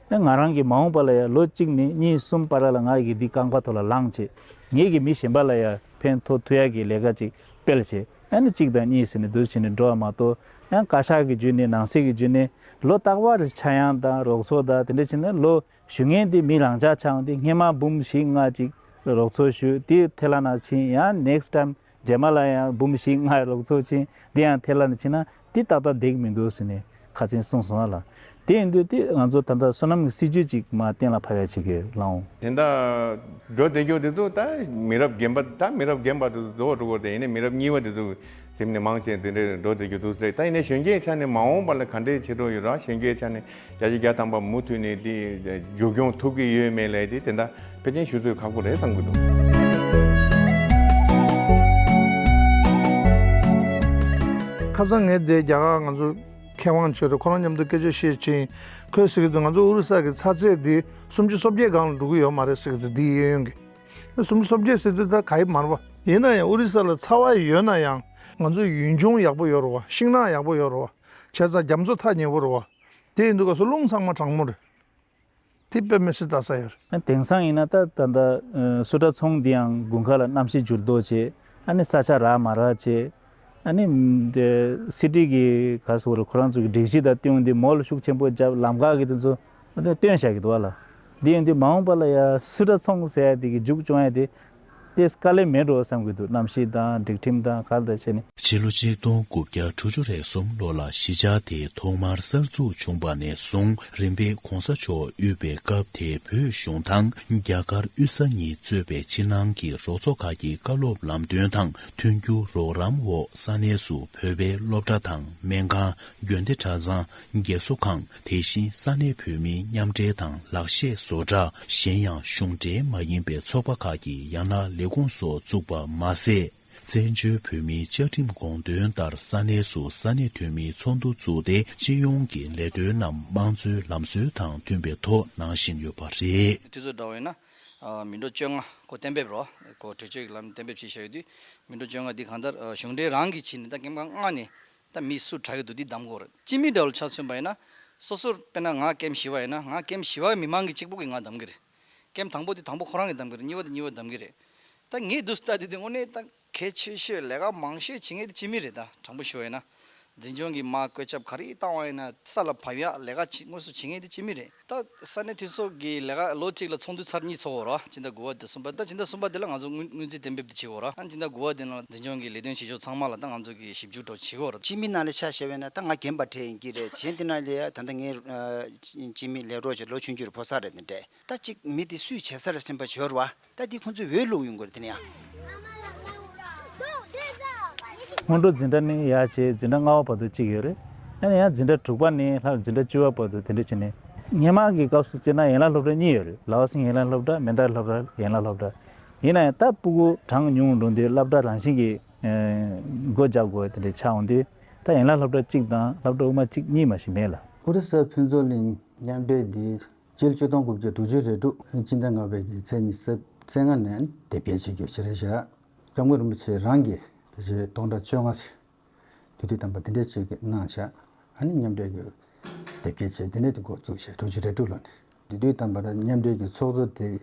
ཨེ་ང་རང་གིས་མ་འོངས་པ་ལ་ཡ་ལོ་གཅིག་ནས་གཉིས་གསུམ་བར་ལ་ང་གིས་འདི་རྐང་པ་ཐོག་ལ་ལངས་བྱས་ངེད་ཀྱིས་མི་གཞན་པ་ལ་ཡ་ཕན་ཐོགས་ཐུབ་ཡག་གི་ལས་ཀ་ཅིག་སྤེལ་བྱས་ཨ་ནི་གཅིག་དང་གཉིས་ཟེར་ནས་འདུག་བྱས་ནས་འགྲོ་བ་མ་གཏོགས་ཡང་བཀའ་ཤག་གི་བརྒྱུད་ནས་ནང་སྲིད་ཀྱི་བརྒྱུད་ནས་ལོ་རྟག་པར་ཆག་ཡང་དང་རོགས་ཚོགས་དང་དེ་འདྲ་བྱས་ནས་ལོ་ཞུ་མཁན་དེ་མི་རང་འཇགས་ཆགས་འོང་དེ་སྔས་མ་འབུམ་བཞི་ལྔ་ཅིག་རོགས་ཚོགས་ཞུ་དེ་ཐད་ལ་ན་ཕྱིན་ཡང་next time རྗེས་མ་ལ་ཡང་འབུམ་བཞི་ལྔ་རོགས་ཚོགས་ཕྱིན་དེ་ཡང་ཐད་ལ་ན་ཕྱིན་ན་དེ་ཏག་ཏག་བསྡད་ཀྱི་མི་འདུག་ཟེར་ནས་ཁ་ཚན་གསུངས་སོང་བ་ལ། དེ་ཡིན་དུས་དེ་ང་ཚོ་ད་ལྟ་སོ་ནམ་གྱི་སྲིད་ཇུས་ཅིག་མར་གཏན་ལ་ཕབ་ཡ་བྱེད་ཀྱི་ལགས་འོང་། དེ་འདྲ་འགྲོ་བསྡད་རྒྱུ་དེ་ཚོ་ད་མི་རབས་རྒན་པ་ད་མི་རབས་རྒན་པ་དེ་ཚོ་རྫོགས་འགྲོ་གི་རེད་དེ་ཡིན་ནའི་མི་རབས་རྙིང་བ་དེ་ཚོ་ཟིན་ནས་མང་ཆེ་དེ་འདྲའི་འགྲོ་བསྡད་རྒྱུ་འདུག་ཟེར། ད་ཡིན་ནའི་གཞོན་སྐྱེས་ཆ་ནས་མ་འོངས་པ་ལ་ག་འདྲའི་བྱེད་འགྲོ་ཡོད་ར། གཞོན་སྐྱེས་ཆ་ནས་བརྒྱ་ཆ་བརྒྱ་ཐམ་པ་མུ་མཐུད་ནས་དེ་མཇུག་སྐྱོང་ཐུབ་ཀྱི་ཡོད་མེད་ལས་དེ་དེ་འདྲ་ཕལ་ཆེར་ཞུ་ཚོད་ཁག་པོ་རེད་བསམ་གྱི་འདུག་ཁ་སང་ངས་དེ་རྒྱ་གར་ང་ཚོ་མཁས་དབང་ཆེ་རུ་ཁོ་རང་མཉམ་དུ་སྐད་ཆ་བཤད་ཕྱིན་ཁོས་ཟེར་གྱི་འདུག་ང་ཚོ་ཨོ་རི་ས་གི་ཚ་ཚད་འདི་སུམ་ཅུ་སོ་བརྒྱད་སྒང་ལ་འགྲོ་གི་ཡོད་མ་རེད་ཟེར་གྱི་འདུག་འདི་གཡས་གཡོན་གྱི། སུམ་ཅུ་སོ་བརྒྱད་ཟེར་དུས་ད་ག་ཡི་མ་རེད་པ། ཡིན་ན་ཡང་ཨོ་རི་ས་ལ་ཚ་བ་ཡོད་ན་ཡང་ང་ཚོ་ཡུལ་ལྗོངས་ཡག་པོ་ཡོད་རེད་པ། ཤིང་ནགས་ཡག་པོ་ཡོད་རེད་པ། བྱས་ཙང་རྒྱ་མཚོ་ཐག་ཉེ་པོ་རེད་པ། དེ་ཡིན་དུས་ག་སོ་རླུང་ཚང་མ་གྲང་མོ་རེད། དེ་དཔེ་མི་སྲིད་ལྟ་ས་ཡོད་རེད། དེང་སང་ཡིན་ན་ད་ད་ལྟ་སུ་ཏྲ་ཚོང་འདི་ཡང་དགུན་ཁ་ལ་གནམ་གཤིས་འགྱུར་ལྡོག་བྱས་ཨ་ནི་ས་ཆ་རག་མ་རག་བྱས་ཨ་ནི་དེ་སི་ཊི་གི་ག་སོ་རེད་ཁོ་རང་ཚོ་གི་སྒྲིག་གཞི་དང་བསྟུན་ཏེ་མོལ་ཤུགས་ཆེན་པོ་བརྒྱབ་ལམ་ཁ་གི་དེ་ཚོ་སྟོན་བཞག་གི་འདུག་བ་ལ། འདི་ཡིན་དུས་མ་འོངས་པ་ལ་ཡ་སུ་ཏྲ་ཚོང་ཟེར་ཡ་དེ་གི་མཇུག་སྐྱོང་ཡ་དེ་དེ་དཀའ་ལས་མེད་འགྲོ་བསམ་གྱི་འདུག་གནམ་གཤིས་དང་སྒྲིག་ཁྲིམས་དང་ག་རེ་དང་བྱས་ནས། ཕྱི་ལོ་ཆིག་སྟོང་དགུ་བརྒྱ་དྲུག་ཅུ་རེ་གསུམ་ལོ་ལ་གཞིས་ཆགས་དེ་ཐོག་མར་གསར་འཛུགས་བྱུང་བ་ནས་བཟུང་རིམ་པས་གོང་ས་མཆོག་དབུས་པའི་སྐབས་དེའི་བོད་གཞུང་དང་རྒྱ་གར་དབུས་ས་གཉིས་གཙོས་པའི་ཕྱི་ནང་གི་རོགས་ཚོགས་ཁག་གི་བཀའ་སློབ་ལམ་སྟོན་དང་མཐུན་འགྱུར་རོགས་རམ་འོག་ས་གནས་སུ་བོད་པའི་སློབ་གྲྭ་དང་སྨན་ཁང་། དགོན་སྡེ་གྲྭ་ཚང་། རྒས་གསོ་ཁང་། དེ་བཞིན་ས་གནས་བོད་མིའི་མཉམ་འབྲེལ་དང་ལག་ཤེས་བཟོ་གྲྭ། གཞན་ཡང་གཞུང་འབྲེལ་མ་ཡིན་པའི་ཚོགས་པ་ཁག་གི་ཡང་ན་ལས་ཁུངས་སོགས་བཙུགས་པ་མ་ཟད། བཙན་བྱོལ་བོད་མིའི་བཅའ་ཁྲིམས་དགོངས་དོན་ལྟར་ས་གནས་སུ་ས་གནས་འཐུས་མིའི་ཚོགས་འདུ་བཙུགས་ཏེ་སྤྱི་ཡོངས་ཀྱི་ལས་དོན་རྣམས་དམངས་གཙོའི་ལམ་སྲོལ་དང་མཐུན་པའི་ཐོག་གནང་བཞིན་ཡོད་པ་རེད། དུས་ཚོད་འདྲ་བོ་ཡིན་ན། མི་འགྲོ་བཅོ་ལྔ་ཁོ་གཏན་འབེབས་རོ། ཁོ་གྲོས་ཆོད་ཀྱི་ལམ་གཏན་འབེབས་བྱས་བཞག་ཡོད་དུས་མི་འགྲོ་བཅོ་ལྔ་འདི་གང་ལྟར་གཞུང་འབྲེལ་རང་གིས་བྱས་ནས་ད་སྐྱེམ་ཁང་ལྔ་ནས། ད་མི་སུ་དྲག་གི་འདུག་འདི་གདམ་དགོས་རེད། སྤྱི་མི་འདྲ་བོ་ལ་ཆ་མཚོན་པ་ཡིན་ན། སོ་སོར་དཔེར་ན་ང་ཀེམ་བཞི་པ་ཡིན་ན་ང་ཀེམ་བཞི་པ་མི་མང་གི་གཅིག་པོ་གིས་ང་གདམ་གི་རེད། ཀེམ་དང་པོ་དེ་དང་པོ་ཁོ་རང་གིས་གདམ་གི་རེད། གཉིས་པ་དེ་གཉིས་པ་གདམ་གི་རེད། ད་ངས་འདུག་ལྟ་དུས་དེ་དངོས་གནས་ད་གལ་ཆེ་ཤོས་ལས་ཀ་མང་ཤོས་བྱེད་མཁན་དེ་སྤྱི་མི་རེད། ད་དྲང་པོ་ཞུ་བ་ཡིན་ན། འཛིན་སྐྱོང་གི་དམག་བཀོད་ཁྱབ་ག་རེ་བཏང་བ་ཡིན་ན་ས་ལ་བབས་ཡག་ལས་ཀ་བྱེད་དངོས་སུ་བྱེད་མཁན་དེ་སྤྱི་མི་རེད། ད་ས་གནས་འཐུས་ཚོགས་ཀྱི་ལས་ཀ་ལོ་གཅིག་ལ་ཚོགས་འདུ་ཚར་གཉིས་ཚོགས་ཡོད་ར། སྤྱི་ཟླ་དགུ་པ་དང་གསུམ་པ། ད་སྤྱི་ཟླ་གསུམ་པ་དེ་ལ་ང་ཚོ་སྔོན་སྔོན་རྩིས་གཏན་འབེབས་དེ་བྱེད་ཡོད་ར། ཨ་ནི་སྤྱི་ཟླ་དགུ་པ་དེ་ནང་འཛིན་སྐྱོང་གི་ལས་དོན་བྱེད་ཕྱོགས་ཚང་མ་ལ་ད་ང་ཚོ་གི་ཞིབ་འཇུག་འདྲ་བོ་བྱེད་ཀྱི་ཡོད་ར། སྤྱི་མི་ནང་ལ་ཆ་བཞག་པ་ཡིན་ན་ད་ང་རྒན་པ་གྲས་ཡིན་གྱི་རེད། གཞན་དེ་ནང་ལ་ཡ་ད་ལྟ་ངའི་ཨ་སྤྱི་མི་ལས་རོགས་བྱེད་ལོ་ཆུང་ཆུང་རེད། ཕོ་གསར་རེད། དེ་འདྲས་ད་གཅིག་མི་དེ་སུས་བྱེད་ས་རེད་ཟེར་བ་ཞོར་བ། ད་འདི་ཁོང་ཚོས་འོས་བླུགས་ཡོང་དགོས་རེད། དེ་ནས་ཡང་། སྔོན་འགྲོ་འཛིན་གྲྭ་ནས་ཡར་བྱས་འཛིན་གྲྭ་ལྔ་པ་བར་དུ་གཅིག་ཡོད་རེད། ཨ་ནི་ཡང་འཛིན་གྲྭ་དྲུག་པ་ནས་ལྷག་འཛིན་གྲྭ་བཅུ་པ་བར་དུ་དེ་འདྲ་བྱས་ནས། སྔོན་མ་གི་སྐབས་སུ་བརྩིས་ན་ཡན་ལག་སློབ་གྲྭ་གཉིས་ཡོད་རེད། ལའོ་སིང་ཡན་ལག་སློབ་གྲྭ། མན་དཱ་སློབ་གྲྭ། ཡན་ལག་སློབ་གྲྭ། ཡིན་ན་ཡང་ད་སྤུ་གུ་གྲངས་ཉུང་འགྲོ་དུས་སློབ་གྲྭ་རང་བཞིན་གྱིས་སྒོ་རྒྱག་དགོས་དེ་འདྲ་ཆགས་འོང་དུས་ད་ཡན་ལག་སློབ་གྲྭ་གཅིག་དང་སློབ་གྲྭ་དབུ་མ་གཅིག་གཉིས་མ་ཞིག་མེད་ལ། ཨོ་རི་ས་ཕུན་ཚོགས་གླིང་མཉམ་འབྲེལ་འདི་སྤྱི་ལོ་ཆིག་སྟོང་དགུ་བརྒྱ་དྲུག་ཅུ་རེ་དྲུག་སྤྱི་ཟླ་ལྔ་པའི་གི་ཚེས་ཉི་ཤུ་རྩ་ལྔ་ནས་དེབ་སྐྱེལ་བྱེད་རྒྱུ་ཞིག་རེད་བཞག་སྐྱབས་མགོན་རིན་པོ་ཆེ་རང་གིས་ཕལ་ཆེར་སྟོང་ཕྲག་བཅོ་ལྔ་ཞིག་དུས་དུས་དམ་པ་དེ་འདྲས་ཅིག་གནང་བཞག་ཨ་ནི་མཉམ་འབྲེལ་གྱི་དེབ་སྐྱེལ་བྱས་དེ་འདྲས་དེ་འགོ་བཙུགས་བཞག་དྲུག་ཅུ་རེ་དྲུག་ལོ་ནས་དུས་དུས་དམ་པ་ལ་མཉམ་འབྲེལ་གྱི་ཚོགས་གཙོ་དེ་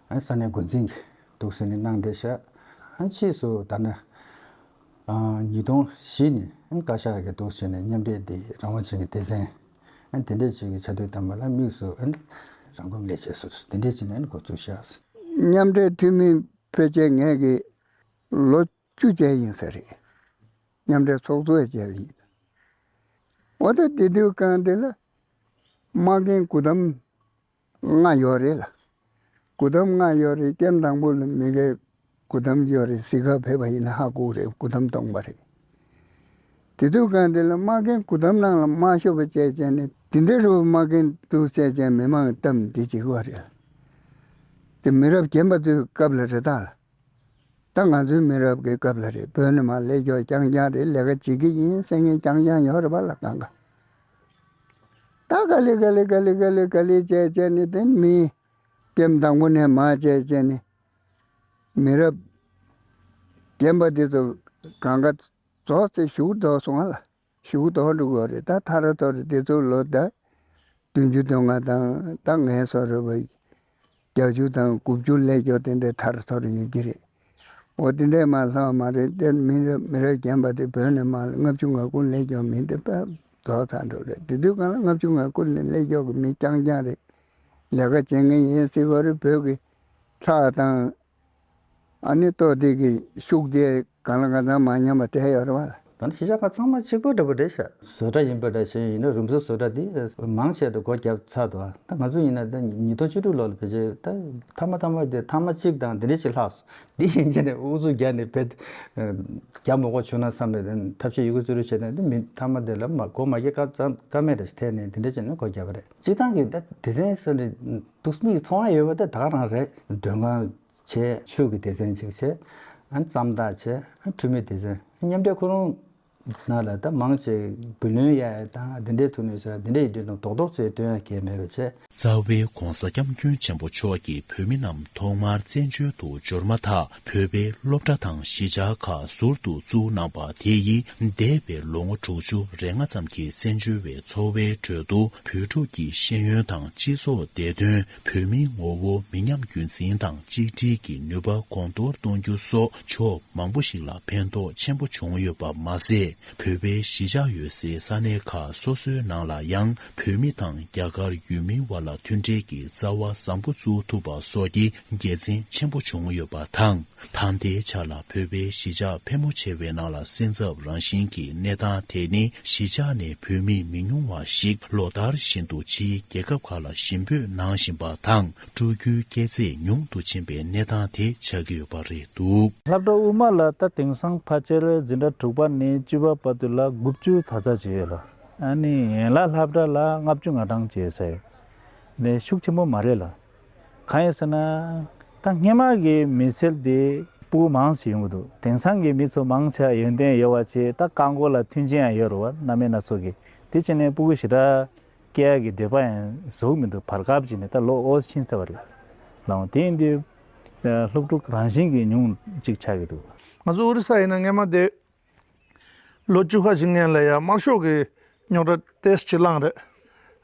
ཨ་ས་གནས་འགོ་འཛིན་གྱི་འདུག་ཟེར་ནས་གནང་བསྡད་བཞག་ཨ་ཕྱིས་སུ་ད་ནི་ཨ་ཉིས་སྟོང་བཞི་ནས་ཨ་བཀའ་ཤག་གི་འདུག་ཟེར་ནས་མཉམ་འབྲེལ་དེ་རང་དབང་ཅན་གྱི་སྡེ་ཚན་ཨ་དེ་འདྲས་ཅིག་གི་ཆ་དུས་དམ་པ་ལ་དམིགས་སུ་ཨ་རང་ཁོངས་ལས་བྱེད་སོ་སོ་དེ་འདྲས་ཅིག་ནས་འགོ་བཙུགས་བཞག་མཉམ་འབྲེལ་འཐུས་མི་ཕལ་ཆེར་ངས་ཀྱི་ལོ་བཅུ་བྱས་ཡིན་ས་རེད། མཉམ་འབྲེལ་ཚོགས་གཙོ་བྱས་ཡིན། འོ་ད་དེ་དུས་སྒང་དེ་ལ་དམག་རྒན་སྐུ་བདམས་ལྔ་ཡོད་རེད་ལ། སྐུ་བདམས་ལྔ་ཡོད་རེད། ཀེམ་དང་པོ་ལ་མི་སྒེར་སྐུ་བདམས་ཡོད་རེད། གཟིགས་ག་ཕེབས་པ་ཡིན་ན་ཧ་གོ་རེད། སྐུ་བདམས་སྟོང་པ་རེད། དེ་དུས་སྒང་དེ་ལ་དམག་རྒན་སྐུ་བདམས་ནང་ལ་དམག་ཤོག་པ་བཅས་བྱས་ནས་དེ་འདྲ་རུ་དམག་རྒན་འདུག་བཅས་བྱས་མི་མང་གཏམ་འདི་བྱེད་ཀྱི་བ་རེད། དེ་མི་རབས་རྒན་པ་ཚོའི་སྐབས་ལ་རེད་ད་ལ། ད་ང་ཚོའི་མི་རབས་ཀྱི་སྐབས་ལ་རེད། བོད་ནས་མར་སླེབས་ཀྱོག་རྐྱང་རྐྱང་རེད། ལས་ཀ་བྱེད་ཀྱི་ཡིན་ཟེར་མཁན་རྐྱང་རྐྱང་ཡོད་རེད་པ་ལ་གང་ག་ད་ག་ལེ་ག་ལེ་ག་ལེ་ག་ལེ་ག་ལེ་བྱས་བྱས་ནས་དེ་མི་ཀེམ་དང་པོ་ནས་མར་བྱས་བྱས་ནས་མི་རབས་རྒན་པ་དེ་ཚོ་གང་ག་རྫོགས་ཚེ་གཞུག་ལྡོག་སོང་ང་ལ། གཞུག་ལྡོག་འགྲོ་གི་རེད། ད་ཐ་ར་ཐོ་རེ་དེ་ཚོ་ལོ་ད་བདུན་ཅུ་དོན་ལྔ་དང་ད་ངའི་སོ་རེ་བ་བརྒྱད་ཅུ་དང་དགུ་བཅུ་སླེབས་ཀྱོག་དེ་འདྲའི་ཐ་ར་ཐོ་རེ་ཡོད་ཀྱི་རེད། འོ་དེ་འདྲའི་མ་ལྷག་མ་རེད། དེར་མི་རབས་མི་རབས་རྒན་པ་དེ་བོད་ནས་མར་ལྔ་བཅུ་ང་དགུ་སླེབས་ཀྱོག་མི་དེ་དཔེ་རྫོགས་ཚར་འགྲོ་རེད། དེ་དུས་གང་ལ་ལྔ་བཅུ་ང་དགུ་ནས་སླེབས་ཀྱོག་གི་མི་རྐྱང་རྐྱང་རེད། ལས་ཀ་བྱེད་མཁན་ཡིན་སྲིད་གོ་རེད། བོད་ཀྱི་ཁྲག་དང་ཨ་ནི་ལྟོ་དེ་གི་ཤུགས་དེ་གང་ལ་གང་འཚམ་མ་ཉམས་པ་དེ་ཡོད་རེད་བ། ད་ནི་གཞིས་ཆགས་ཁག་ཚང་མ་གཅིག་པ་འདྲ་པོ་རེད་ཤག་བཟོ་གྲྭ་ཡིན་པ་འདྲ་ཞིག་ཡིན་ན་རིམ་བཟོ་བཟོ་གྲྭ་དེ་མང་ཆེ་དུ་སྒོ་བརྒྱབ་ཚར་འདུག་ད་ང་ཚོ་ཡིན་ན་ད་ཉིས་སྟོང་བཅུ་དྲུག་ལོ་ལ་ཕལ་ཆེར་ད་མཐའ་མ་མཐའ་མ་དེ་མཐའ་མ་གཅིག་དང་དེ་འདྲ་ཞིག་ལྷག་སོང་། དེ་ཡིན་ཆེ་ནས་ཨུ་ཚུགས་རྒྱག་ནས་བེད་རྒྱག་མི་དགོས་བྱུང་ན་བསམ་ནས་ཐབས་ཤེས་ཡོད་རྒུ་རྩིས་རུ་བྱས་ནས་དེ་མི་མཐའ་མ་དེ་ལ་མ་སྒོ་མ་བརྒྱབ་ཀ་ཙམ་ཀ་མེད་འདྲ་ཞིག་ཐད་ནས་དེ་འདྲ་བྱས་ནས་སྒོ་བརྒྱབ་པ་རེད། སྤྱིར་བཏང་གི་ད་སྡེ་ཚན་སོ་རེ་འདུག་མི་ཚོང་བ་ཡོད་པ་ད་ད་ག་རང་རེད། མགྲོན་ཁང་བྱས། ཆོས་ཀྱི་སྡེ་ཚན་གཅིག་བྱས། ཨ་ནི་རྩམ་བདག་བྱས། ཨ་ནི་འཕྲུལ་མི་སྡེ་ཚན། མཉམ་འབྲེལ་ཁོ་རང་ནང་ལ་ད་མང་ཆེ་བུ་ལོན་ཡ་དང་དེ་འདྲའི་ཐོག་ནས་བྱས་དེ་འདྲའི་ཡིན་དུས་ནང་རྡོག་རྡོག་ཚོས་སྟོན་ཡ་གལ་མེད་པ་བྱས། རྩ་བའི་༧གོང་ས་༧སྐྱབས་མགོན་ཆེན་པོ་མཆོག་གིས་བོད་མི་རྣམས་ཐོག་མར་བཙན་བྱོལ་དུ་འབྱོར་མ་ཐག་བོད་པའི་སློབ་གྲྭ་དང་གཞིས་ཆགས་ཁག་ཟུར་དུ་བཙུགས་གནང་པ་དེ་ཡིས་འདས་པའི་ལོ་ངོ་དྲུག་ཅུ་རེ་ལྔ་ཙམ་གྱི་བཙན་བྱོལ་བའི་འཚོ་བའི་ཁྲོད་དུ་བོད་ཕྲུག་གི་ཤེས་ཡོན་དང་སྤྱི་ཚོགས་བདེ་དོན། བོད་མིའི་ངོ་བོ་མི་ཉམས་རྒྱུན་འཛིན་དང་གཅིག་སྒྲིལ་གྱི་ནུས་པ་གོང་མཐོར་གཏོང་རྒྱུ་སོགས་ཕྱོགས་མང་པོ་ཞིག་ལ་ཕན་ཐོགས་ཆེན་པོ་བྱུང་ཡོད་པ་མ་ཟད། བོད་པའི་གཞིས་ཆགས་ཡོད་སའི་ས་གནས་ཁག་སོ་སོའི་ནང་ལ་ཡང་བོད་མི་དང་རྒྱ་གར་ཡུལ་མིའི་དབར་ལ་མཐུན་འབྲེལ་གྱི་རྩ་བ་བཟང་པོ་བཙུགས་ཐུབ་པ་སོགས་ཀྱི་དགེ་མཚན་ཆེན་པོ་བྱུང་ཡོད་པ་དང་། ད་ལྟའི་ཆ་ལ་བོད་པའི་གཞིས་ཆགས་ཕལ་མོ་ཆེ་བའི་ནང་ལ་སེམས་འཚབ་རང་བཞིན་གྱི་གནས་སྟངས་དེ་ནི་གཞིས་ཆགས་ནས་བོད་མི་མི་ཉུང་བ་ཞིག་ལོ་ལྟར་བཞིན་དུ་ཕྱིའི་རྒྱལ་ཁབ་ཁག་ལ་ཞེ་འབོད་གནང་བཞིན་པ་དང་། སྤྲོ་རྒྱུའི་སྐྱེས་ཚད་ཉུང་དུ་ཕྱིན་པའི་གནས་སྟངས་དེ་ཆགས་ཀྱི་ཡོད་པ་རེད་འདུག་སློབ་གྲྭ་དབུ་མ་ལ་ད་དེང་སང་ཕལ་ཆེར་འཛིན་གྲྭ་དྲུག་པ་ནས་བཅུ་པ་བར་དུ་ལ་དགུ་བཅུ་ཙམ་ཙམ་ཅིག་ཡོད་ལ། ཨ་ནི་ཡན་ལག་སློབ་གྲྭ་ལ་ལྔ་བཅུ་ང་གྲངས་ཅིག་ཡོད་ས་ཡོད། ནས་ཤུགས་ཆེན་པོ་མ་རེད་ལ། གང་ཡིན་ཟེར་ན། ད་སྔས་མ་གི་མི་ཚེ་དེ་སྤུ་གུ་མང་ཆེ་ཡོང་གི་འདུག་དེང་སང་གི་མི་ཚོ་མང་ཆེ་ཡོན་ཏན་ཡོད་པ་བྱས། ད་རྐང་འཁོར་ལ་མཐུན་རྐྱེན་ཡང་ཡོད་རེད་བ། སྣ་མིན་སྣ་ཚོགས་ཀྱི། དེ་བྱས་ནས་སྤུ་གུ་ཞེ་དྲག་སྐྱེ་ཡག་གི་འདོད་པ་ཡང་བཟོ་གི་མི་འདུག་བར་སྐབས་ཅིག་ནས་ད་ལོ་ཨོ་ཕྱིན་ཚར་བ་རེད། ལའང་དེ་ཡིན་དུས། སློབ་ཕྲུག་རང་བཞིན་གྱིས་ཉུང་ཅིག་ཆགས་ཀྱི་འདུག་ང་ཚོ་ཨོ་རི་ས་ཡིན་ན་སྔས་མ་དེ། ལོ་བཅུ་ཁ་ཅིག་སྔོན་ལ་ཡ་དམར་ཤོག་གི་རྙོག་དྲ་ཏོག་ཙམ་ཅིག་བསླངས་རེད།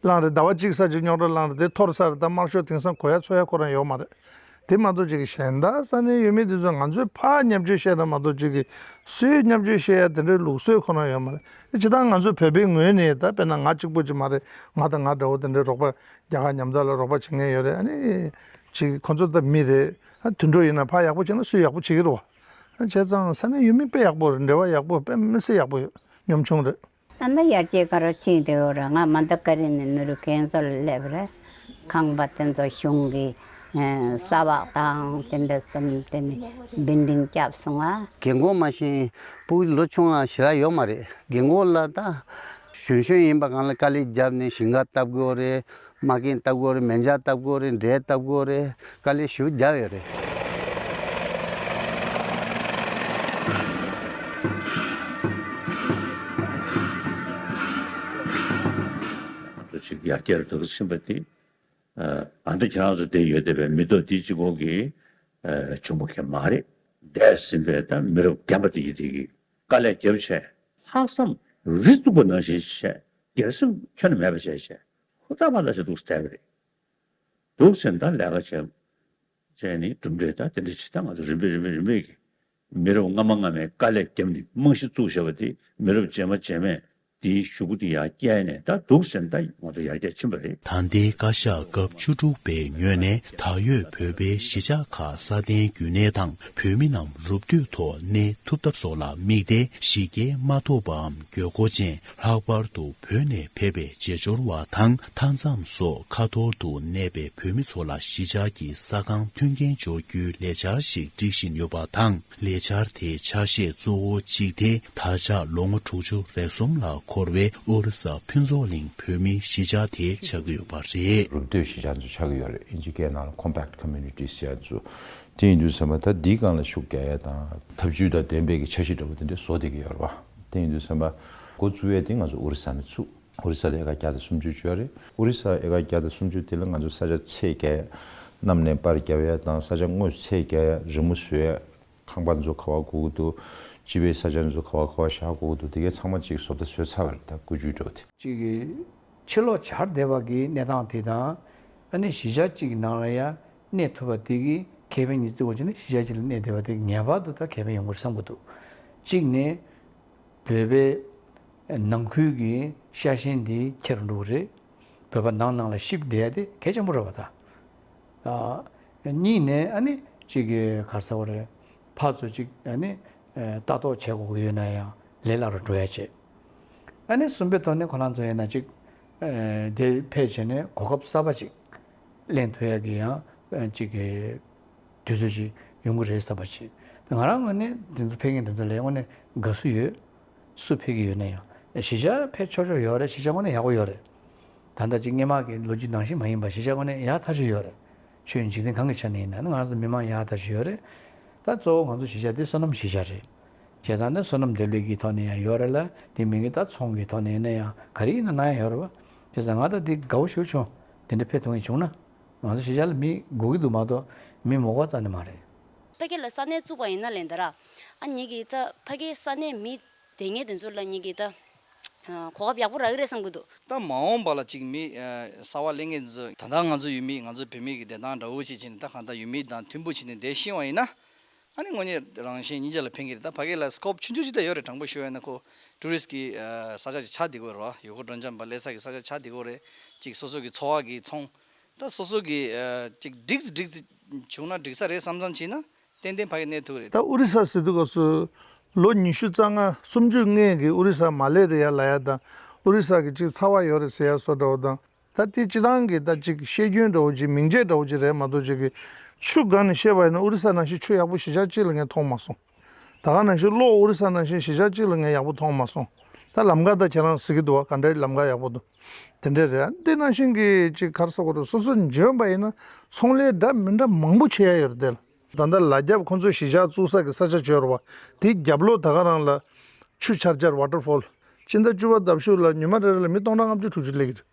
བསླངས་རེད། ཟླ་བ་གཅིག་ཙམ་ཅིག་རྙོག་དྲ་བསླངས་རེད། དེ་འཐོར་ཚར་རེད། ད་དམར་ཤོག་དེང་སང་གོ་ཡ་འཚོ་ཡ་ཁོ་རང་ཡོད་མ་རེད། དེ་མ་གཏོགས་ཅིག་གཞན་དག་ས་གནས་ཡུལ་མི་དེ་ཚོ་ང་ཚོས་ཕར་བརྙས་བཅོས་བཤད་ན་མ་གཏོགས་ཅིག་གི་སུས་བརྙས་བཅོས་བཤད་ཡ་དེ་འདྲའི་ལུགས་སྲོལ་ཁོ་རང་ཡོད་མ་རེད། དེ་ཇི་ལྟར་ང་ཚོ་བོད་པའི་ངོས་ནས་ད་དཔེར་ན་ང་གཅིག་པོ་ཅིག་མ་རེད། ང་དང་ང་འདྲ་བོ་དེ་འདྲའི་རོགས་པ་རྒྱ་གར་ཉམ་ཐག་ལ་རོགས་པ་བྱེད་མཁན་ཡོད་རེད། ཨ་ནི་ཅིག་ཁོ་ཚོ་ད་མི་རེད། ཨ་དུད་འགྲོ་ཡིན་ན་ཕར་ཡག་པོ་བྱས་ན་སུས་ཡག་པོ་བྱེད་ཀྱི་རེད་བ། བྱས་ཙང་ས་གནས་ཡུལ་མི་དཔེ་ཡག་པོ་རེད། འབྲེལ་བ་ཡག་པོ་དཔེ་མི་སྲིད་ཡག་པོ་ཡོད། གཉོམ་ཆུང་རེད། ད་ལྟ་ཡར་རྒྱས་ག་རེ་ཕྱིན་བསྡད་ཡོད་རེད། ང་མ་ད་ཀ་རི་ནས་ནུ་རུ་ཁེན་ཙོ་ལ་སླེབས་རེད། ཁང་པ་དེ་ཚོ་གཞུང་གི་ས་བག་དང་དེ་འདྲ་གསུམ་དེ་ནས་བིན་ཌིང་བརྒྱབ་སོང་ང་། རྒན་གོག་མ་གཞི་སྤུ་གུ་ལོ་ཆུང་ང་ཞེ་དྲག་ཡོད་མ་རེད། རྒན་གོག་ལ་ད་གཞོན་གཞོན་ཡིན་པ་གང་ལ་དཀའ་ལས་བརྒྱབ་ནས་ཞིང་ཁ་བཏབ་དགོས་རེད། མ་རྒན་བཏབ་དགོས་རེད། མེ་འཇག་བཏབ་དགོས་རེད། འབྲས་བཏབ་དགོས་རེད། དཀའ་ལས་ཞེ་པོ་བརྒྱབ་ཡོད་རེད། ང་ཚོ་ཅིག་ཡར་རྒྱས་འགྲོ་བཞིན་པ་དེ། ཨ་ད་ཁྱེད་རང་ཚོ་བསྡད་ཡོད་བསྡད་པའི་མི་ཐོག་དེ་གཅིག་པོ་གིས་བྱུང་བ་གང་ཡང་མ་རེད། འདས་ཟིན་པའི་ད་མི་རབས་རྒན་པ་དེ་གིས་དེ་གིས་དཀའ་ལས་བརྒྱབ་བྱས། ལྷག་བསམ་རི་བཙུགས་པ་ནང་བཞིན་བྱས། སྒེར་སེམས་ཁྱོན་ནས་མེད་པ་བྱས་བྱས། ཁོ་ཚ་བ་ལ་ཞིག་འདུག་བསྡད་པ་རེད། འདུག་ཟེར་ན་ད་ལས་ཀ་བྱས། བྱས་ནས་གྲུབ་འབྲས་ད་དེ་འདྲ་ཅིག་ད་ང་ཚོ་རིམ་པས་རིམ་པས་རིམ་པས་ཀྱིས་མི་རབས་སྔ་མ་སྔ་མས་དཀའ་ལས་བརྒྱབ་ནས་རྨང་གཞི་བཙུགས་བཞག་པ་དེ་མི་རབས་རྗེས་མ་རྗེས་མས་དེའི་གཞུག་གུ་དེ་ཡར་བསྐྱལ་ནས་ད་འདུག་ཟེར་ན་ད་ང་ཚོ་ཡར་རྒྱས་ཕྱིན་པ་རེད། ད་ལྟའི་བཀའ་ཤག་སྐབས་བཅུ་དྲུག་པའི་ངོས་ནས་ད་ཡོད་བོད་པའི་གཞིས་ཆགས་ཁག་སྲ་བརྟན་རྒྱུན་གནས་དང་བོད་མི་རྣམས་རུབ་སྟོད་ཐོག་གནས་ཐུབ་ཐབས་སོགས་ལ་དམིགས་ཏེ་གཞི་རྒྱ་མ་ཐོབ་པའམ་དགོས་མཁོ་ཅན། ལྷག་པར་དུ་བོད་ནས་ཕེབས་པའི་རྗེས་འབྱོར་བ་དང་མཐའ་མཚམས་སོགས་ཁ་ཐོར་དུ་གནས་པའི་བོད་མི་ཚོ་ལ་གཞིས་ཆགས་ཀྱི་ས་ཁང་མཐུན་རྐྱེན་སྦྱོར་རྒྱུའི་ལས་འཆར་ཞིག་སྒྲིག་བཞིན་ཡོད་པ་དང་། ལས་འཆར་དེའི་ཆ་ཤས་གཙོ་བོ་གཅིག་དེ་ད་ཆ་ལོ་ངོ་དྲུག་ཅུ་རེ་གསུམ་ལ་འཁོར་བའི་ཨོ་རི་ས་ཕུན་ཚོགས་གླིང་བོད་མིའི་གཞིས་ཆགས་དེ་ཆགས་ཀྱི་ཡོད་པ་རེད། རུབ་སྟོད་གཞིས་ཆགས་ཚོ་ཆགས་ཀྱི་ཡོད་རེད། ཨིན་ཇི་སྐད་ནང་ལ་compact communities་ཟེར་ཡ་ཚོ། དེ་ཡིན་དུས་ཙམ་པ་ད་འདིའི་སྒང་ལ་ཤུགས་རྒྱག་ཡ་དང་ཐབས་ཇུས་དང་ལྡན་པའི་གི་འཆར་གཞི་འདྲ་པོ་དེ་འདྲ་བཟོ་བསྡད་ཀྱི་ཡོད་རེད་པ། དེ་ཡིན་དུས་ཙམ་པ་འགོ་བཙུགས་ཡ་དེ་ང་ཚོ་ཨོ་རི་ས་ནས་ཚུགས། ཨོ་རི་ས་ལ་ཨེ་ཀར་བརྒྱ་དང་སུམ་ཅུ་བཅུ་རེད། ཨོ་རི་ས་ཨེ་ཀར་བརྒྱ་དང་སུམ་ཅུ་དེ་ལ་ང་ཚོ་ས་ཆ་ཚད་བརྒྱབ་ཡ། གནམ་ནས་པར་བརྒྱབ་ཡ་དང་ས་ཆ་དངོས་སུ་ཚད་བརྒྱབ་ཡ། རི་མོ་བཟོ་ཡ། ཁང་པ་ཚོ་ག་པར་དགོས་ཀྱི་འདུག་སྤྱི་པའི་ས་ཆ་ཚོ་ག་བ་ག་བ་བཞག་དགོས་འདུག་དེ་གའི་ཚང་མ་ཅིག་བཟོ་ལྟ་བཟོས་ཚར་བ་རེད། ད་བཀོད་ཇུས་འདྲ་བོ་དེ། ཅིག་གི་ཕྱི་ལོགས་བྱར་བསྡད་པ་གི་གནས་སྟངས་དེ་དང་། ཨ་ནི་གཞིས་ཆགས་གཅིག་གི་ནང་ལ་ཡང་གནས་ཐུབ་པ་དེ་གི་ཁེ་ཕན་གཉིས་བརྩི་དགོས་བྱས་ན། གཞིས་ཆགས་གཅིག་ལ་གནས་བསྡད་པ་དེ་ངེས་པར་དུ་ད་ཁེ་ཕན་ཡོང་གི་རེད་བསམ་གྱི་འདུག་གཅིག་ནས་བོད་པའི་ནང་ཁུལ་གྱི་ཤ་ཞེན་དེ་ཁྱེར་འགྲོ་གི་རེད། བོད་པ་ནང་ནང་ལ་གཤིབ་བསྡད་ཡ་དེ་གལ་ཆེན་པོ་རེད་པ་ད། ཨ། གཉིས་ནས་ཨ་ནི་གཅིག་གི་ག་རེ་ཟེར་དགོས་རེད། ཕར་ཚུར་གཅིག་ཨ་ནི་ཨ་ལྟ་རྟོག་བྱེད་དགོས་ཀྱི་ཡོད་ན་ཡང་ལས་སླ་རུ་འགྲོ་ཡ་བྱེད། ཨ་ནི་གསུམ་པའི་ཐོག་ནས་ཁོ་རང་ཚོ་ཡིན་ན་གཅིག་ཨ་དེར་ཕེབས་བྱས་ནས་གོ་སྐབས་གསར་པ་ཅིག་ལེན་ཐུབ་ཡ་གི་ཡང་ཨ་གཅིག་གི་དུས་ཚོད་ཅིག་ཡོང་གི་རེད་བསམ་པ་ཅིག་ང་རང་ངོས་ནས་དེ་ཚོ་ཕེབས་མཁན་དེ་ཚོ་ལ་དངོས་གནས་དགའ་བསུ་ཡོད། སུ་ཕེབས་ཀྱི་ཡོད་ན་ཡང་། གཞིས་ཆགས་ཕེབས་ཆོག་ཆོག་ཡོད་རེད། གཞིས་ཆགས་དངོས་གནས་ཡག་པོ་ཡོད་རེད། ད་ལྟ་ཅིག་སྔོན་མ་གི་ལོ་རྒྱུས་ནང་བཞིན་མ་ཡིན་པ་གཞིས་ཆགས་དངོས་གནས་ཡག་ཐག་ཆོད་ཡོད་རེད། ཆོས་འཇིག་རྟེན་གང་གི་ཆ་ནས་ཡིན་ན་ང་ཚོ་མི་མང་ཡག་ཐག་ཆོད་ཡོད་རེད། ད་གཙོ་བོ་ང་ཚོ་གཞིས་ཆགས་དེ་སོ་ནམ་གཞིས་ཆགས་རེད། བྱས་ཙང་ནི་སོ་ནམ་འདེབས་ལས་ཀྱི་ཐོག་ནས་ཡང་ཡོད་རེད་ལ། དེ་མིན་གྱི་ད་ཚོང་གི་ཐོག་ནས་ཡིན་ན་ཡང་ག་རེ་ཡིན་ན་གནང་ཡ་ཡོད་རེད་པ། བྱས་ཙང་ང་ད་འདི་དགའ་པོ་ཞེ་པོ་བྱུང་། དེ་འདྲ་ཕེབས་ཐུབ་མཁན་བྱུང་ན། ང་ཚོ་གཞིས་ཆགས་ལ་མི་དགོས་ཀྱི་འདུག་མ་གཏོགས་མི་མ་དགོས་རྩ་ནས་མ་རེད། ཕ་གི་ལ་ས་གནས་བཙུགས་པ་ཡིན་ན་ལན་ད་ར། ཨ་ཉིད་ཀྱིས་ད་ཕ་གིའི་ས་གནས་མི་སྡོད་མཁན་དེ་ཚོ་ལ་ཉིད་ཀྱིས་ད་གོ་སྐབས་ཡག་པོ་རག་གི་རེད་བསམ་གྱི་འདུག་ད་མ་འོངས་པ་ལ་ཅིག་མི་གསར་པ་སླེབས་མཁན་ཚོ་ད་ལྟ་ང་ཚོ་ཡུལ་མི་ང་ཚོ་བོད་མི་གི་བདེ་ཐང་འདྲ་བོ་ཞིག་བྱས་ནས་ད་གང་ལྟར་ཡུལ་མི་དང་མཐུན་པོ་བྱས་ནས་བསྡད་ཤེས་པ་ཡིན་ན། ཨ་ནི་དངོས་གནས་རང་གཞན་གཉིས་ཆ་ལ་ཕན་གྱི་རེད། ད་ཕ་གི་ལ་སྐོབ་ཆུང་ཆུང་ཅིག་ད་ཡོད་རེད། དྲང་པོ་ཞུ་ཡ་ཡིན་ན་ཁོ་ཊུ་རི་སི་གི་ས་ཆ་ཅིག་ཆགས་བསྡད་ཀྱི་ཡོད་རེད་པ། ཡུལ་སྐོར་སྤྲོ་འཆམ་པ་སླེབས་ས་གི་ས་ཆ་ཆགས་བསྡད་ཀྱི་ཡོད་རེད། ཅིག་སོ་སོ་གི་འཚོ་བ་གི་ཚོང་། ད་སོ་སོ་གི་ཨ་ཅིག་འགྲིག་འགྲིག་བྱུང་ན་འགྲིག་ས་རེད་བསམ་བསམ་བྱས་ན་ཏན་ཏན་ཕ་གི་གནས་ཐུབ་རེད། ད་ཨོ་རི་ས་ཟེར་དུས་སྐབས་སུ་ལོ་ཉི་ཤུ་རྩ་ལྔ་སུམ་ཅུ་སྔོན་གྱི་ཨོ་རི་ས་མ་ལེ་རི་ཡ་ལབ་ཡ་དང་ཨོ་རི་ས་གི་ཅིག་ཚ་བ་ཡོད་རེད་ཟེར་ཡ་བཟོ་འདྲ་བོ་དང་། ད་དེ་སྤྱི་བཏང་གི་ད་ཅིག་བཤད་རྒྱུན་འདྲ་བོ་ཅིག་མིང་བརྗེ་འདྲ་བོ་ཅིག་རེད་མ་གཏོགས་ཅིག་གི་ཆུ་སྒང་ནས་བཤད་པ་ཡིན་ན་ཨོ་རི་ས་ནང་བཞིན་ཆུ་ཡག་པོ་གཞིས་ཆགས་གཅིག་ལ་ངས་མཐོང་མ་སོང་། ད་ག་ནང་བཞིན་གློག་ཨོ་རི་ས་ནང་བཞིན་གཞིས་ཆགས་གཅིག་ལ་ངས་ཡག་པོ་མཐོང་མ་སོང་། ད་ལམ་ཁ་ད་ཁྱེད་རང་གཟིགས་ཀྱི་འདུག་བ། ག་འདྲའི་ལམ་ཁ་ཡག་པོ་འདུག་དེ་འདྲས་རེད། འདི་ནང་བཞིན་གྱི་ཅིག་ག་རེ་ཟེར་དགོས་རེད། སོ་སོ་འཇོན་པ་ཡིན་ན་ཚོང་ལས་འདྲ་མི་འདྲ་མང་པོ་བྱེད་ཡ་ཡོད་རེད་དེ་ལ། ད་ལྟ་ལ་རྒྱབ་ཁོང་ཚོས་གཞིས་ཆགས་བཙུགས་ས་གི་ས་ཆ་བྱོས་རེད་བ། དེའི་རྒྱབ་ལོགས་ད་ག་རང་ལ་ཆུ་འཕྱར་འཕྱར་ཝ་ཊར་ཕོལ། སྤྱི་ཟླ་བཅུ་པ་ལྡབ་ཤུགས་ལ་ཉི་མ་རེ་རེ་ལ་མི་སྟོང་ཕྲག་ལྔ་བཅུ་དྲུག་ཅུ་སླེབས་ཀྱི་རེད།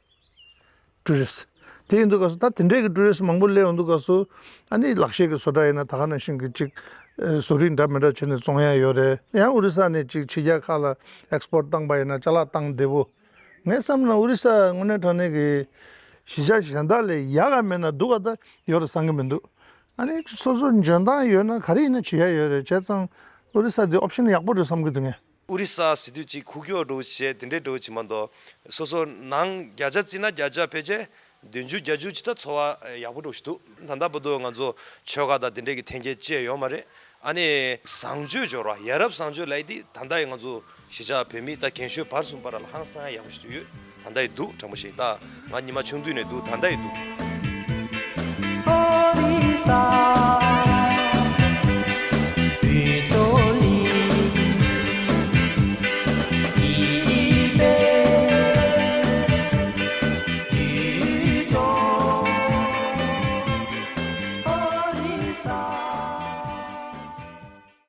ཊུ་རི་སི། དེ་ཡིན་དུས་སྐབས་སུ་ད་དེ་འདྲས་ཀྱི་ཊུ་རི་སི་མང་པོ་སླེབས་ཡོང་དུས་སྐབས་སུ་ཨ་ནི་ལག་ཤེས་ཀྱི་བཟོ་གྲྭ་ཡིན་ན་ད་ག་ནང་བཞིན་གྱི་ཅིག་ཨ་བཟོ་རིག་འདྲ་མི་འདྲ་བྱས་ནས་བཙོང་ཡ་ཡོད་རེད། ཡང་ཨོ་རི་ས་ནས་ཅིག་ཕྱི་རྒྱལ་ཁག་ལ་ཨེག་སི་པོར་ཊི་བཏང་པ་ཡིན་ན་ཅ་ལག་བཏང་བདེ་པོ། ངས་བསམ་ན་ཨོ་རི་ས་དངོས་གནས་དྲང་གནས་ཀྱི་གཞིས་ཆགས་གཞན་དག་ལས་ཡག་ག་མེད་ན་སྡུག་ག་ད་ཡོད་རེད་བསམ་གྱི་མི་འདུག་ཨ་ནི་སོ་སོ་འཇོན་ཐང་ཡོད་ན་ག་རེ་ཡིན་ན་བྱེད་ཡ་ཡོད་རེད། བྱས་ཙང་ཨོ་རི་ས་དེ་ཨོབ་ཤན་ཡག་པོ་རེད་བསམ་གྱི་འདུག་ངས། ཨོ་རི་ས་ཟེར་དུས་ཅིག་ཁུག་ཀྱོག་འདྲ་བོ་བྱས་དེ་འདྲའི་འདྲ་བོ་བྱེད་མ་གཏོགས། སོ་སོ་ནང་བརྒྱ་ཆ་བརྩིས་ན་བརྒྱ་ཆ་ཕལ་ཆེར་བདུན་ཅུ་བརྒྱད་ཅུ་ཅིག་ད་འཚོ་བ་ཡག་པོ་འདྲ་བོ་ཞིག་འདུག་ད་ལྟ་བར་དུ་ང་ཚོ་ཆོལ་ཁ་དང་དེ་འདྲའི་གི་འཐེན་འཁྱེར་བཅས་ཡོད་མ་རེད། ཨ་ནི་བཟང་སྤྱོད་སྦྱོར་བ། ཡ་རབས་བཟང་སྤྱོད་ལབ་ཡ་དེ་ད་ལྟ་ཡི་ང་ཚོ་གཞིས་ཆགས་བོད་མི་ད་རྒན་གཞོན་བར་གསུམ་བར་ལ་ཧང་སང་ཡག་པོ་ཞིག་ཏུ་ཡོད། ད་ལྟ་ཡི་འདུག་དྲང་པོ་བཤད། ད་ང་ཉི་མ་ཆུང་དུས་ནས་འདུག་ད་ལྟ་ཡི་འདུག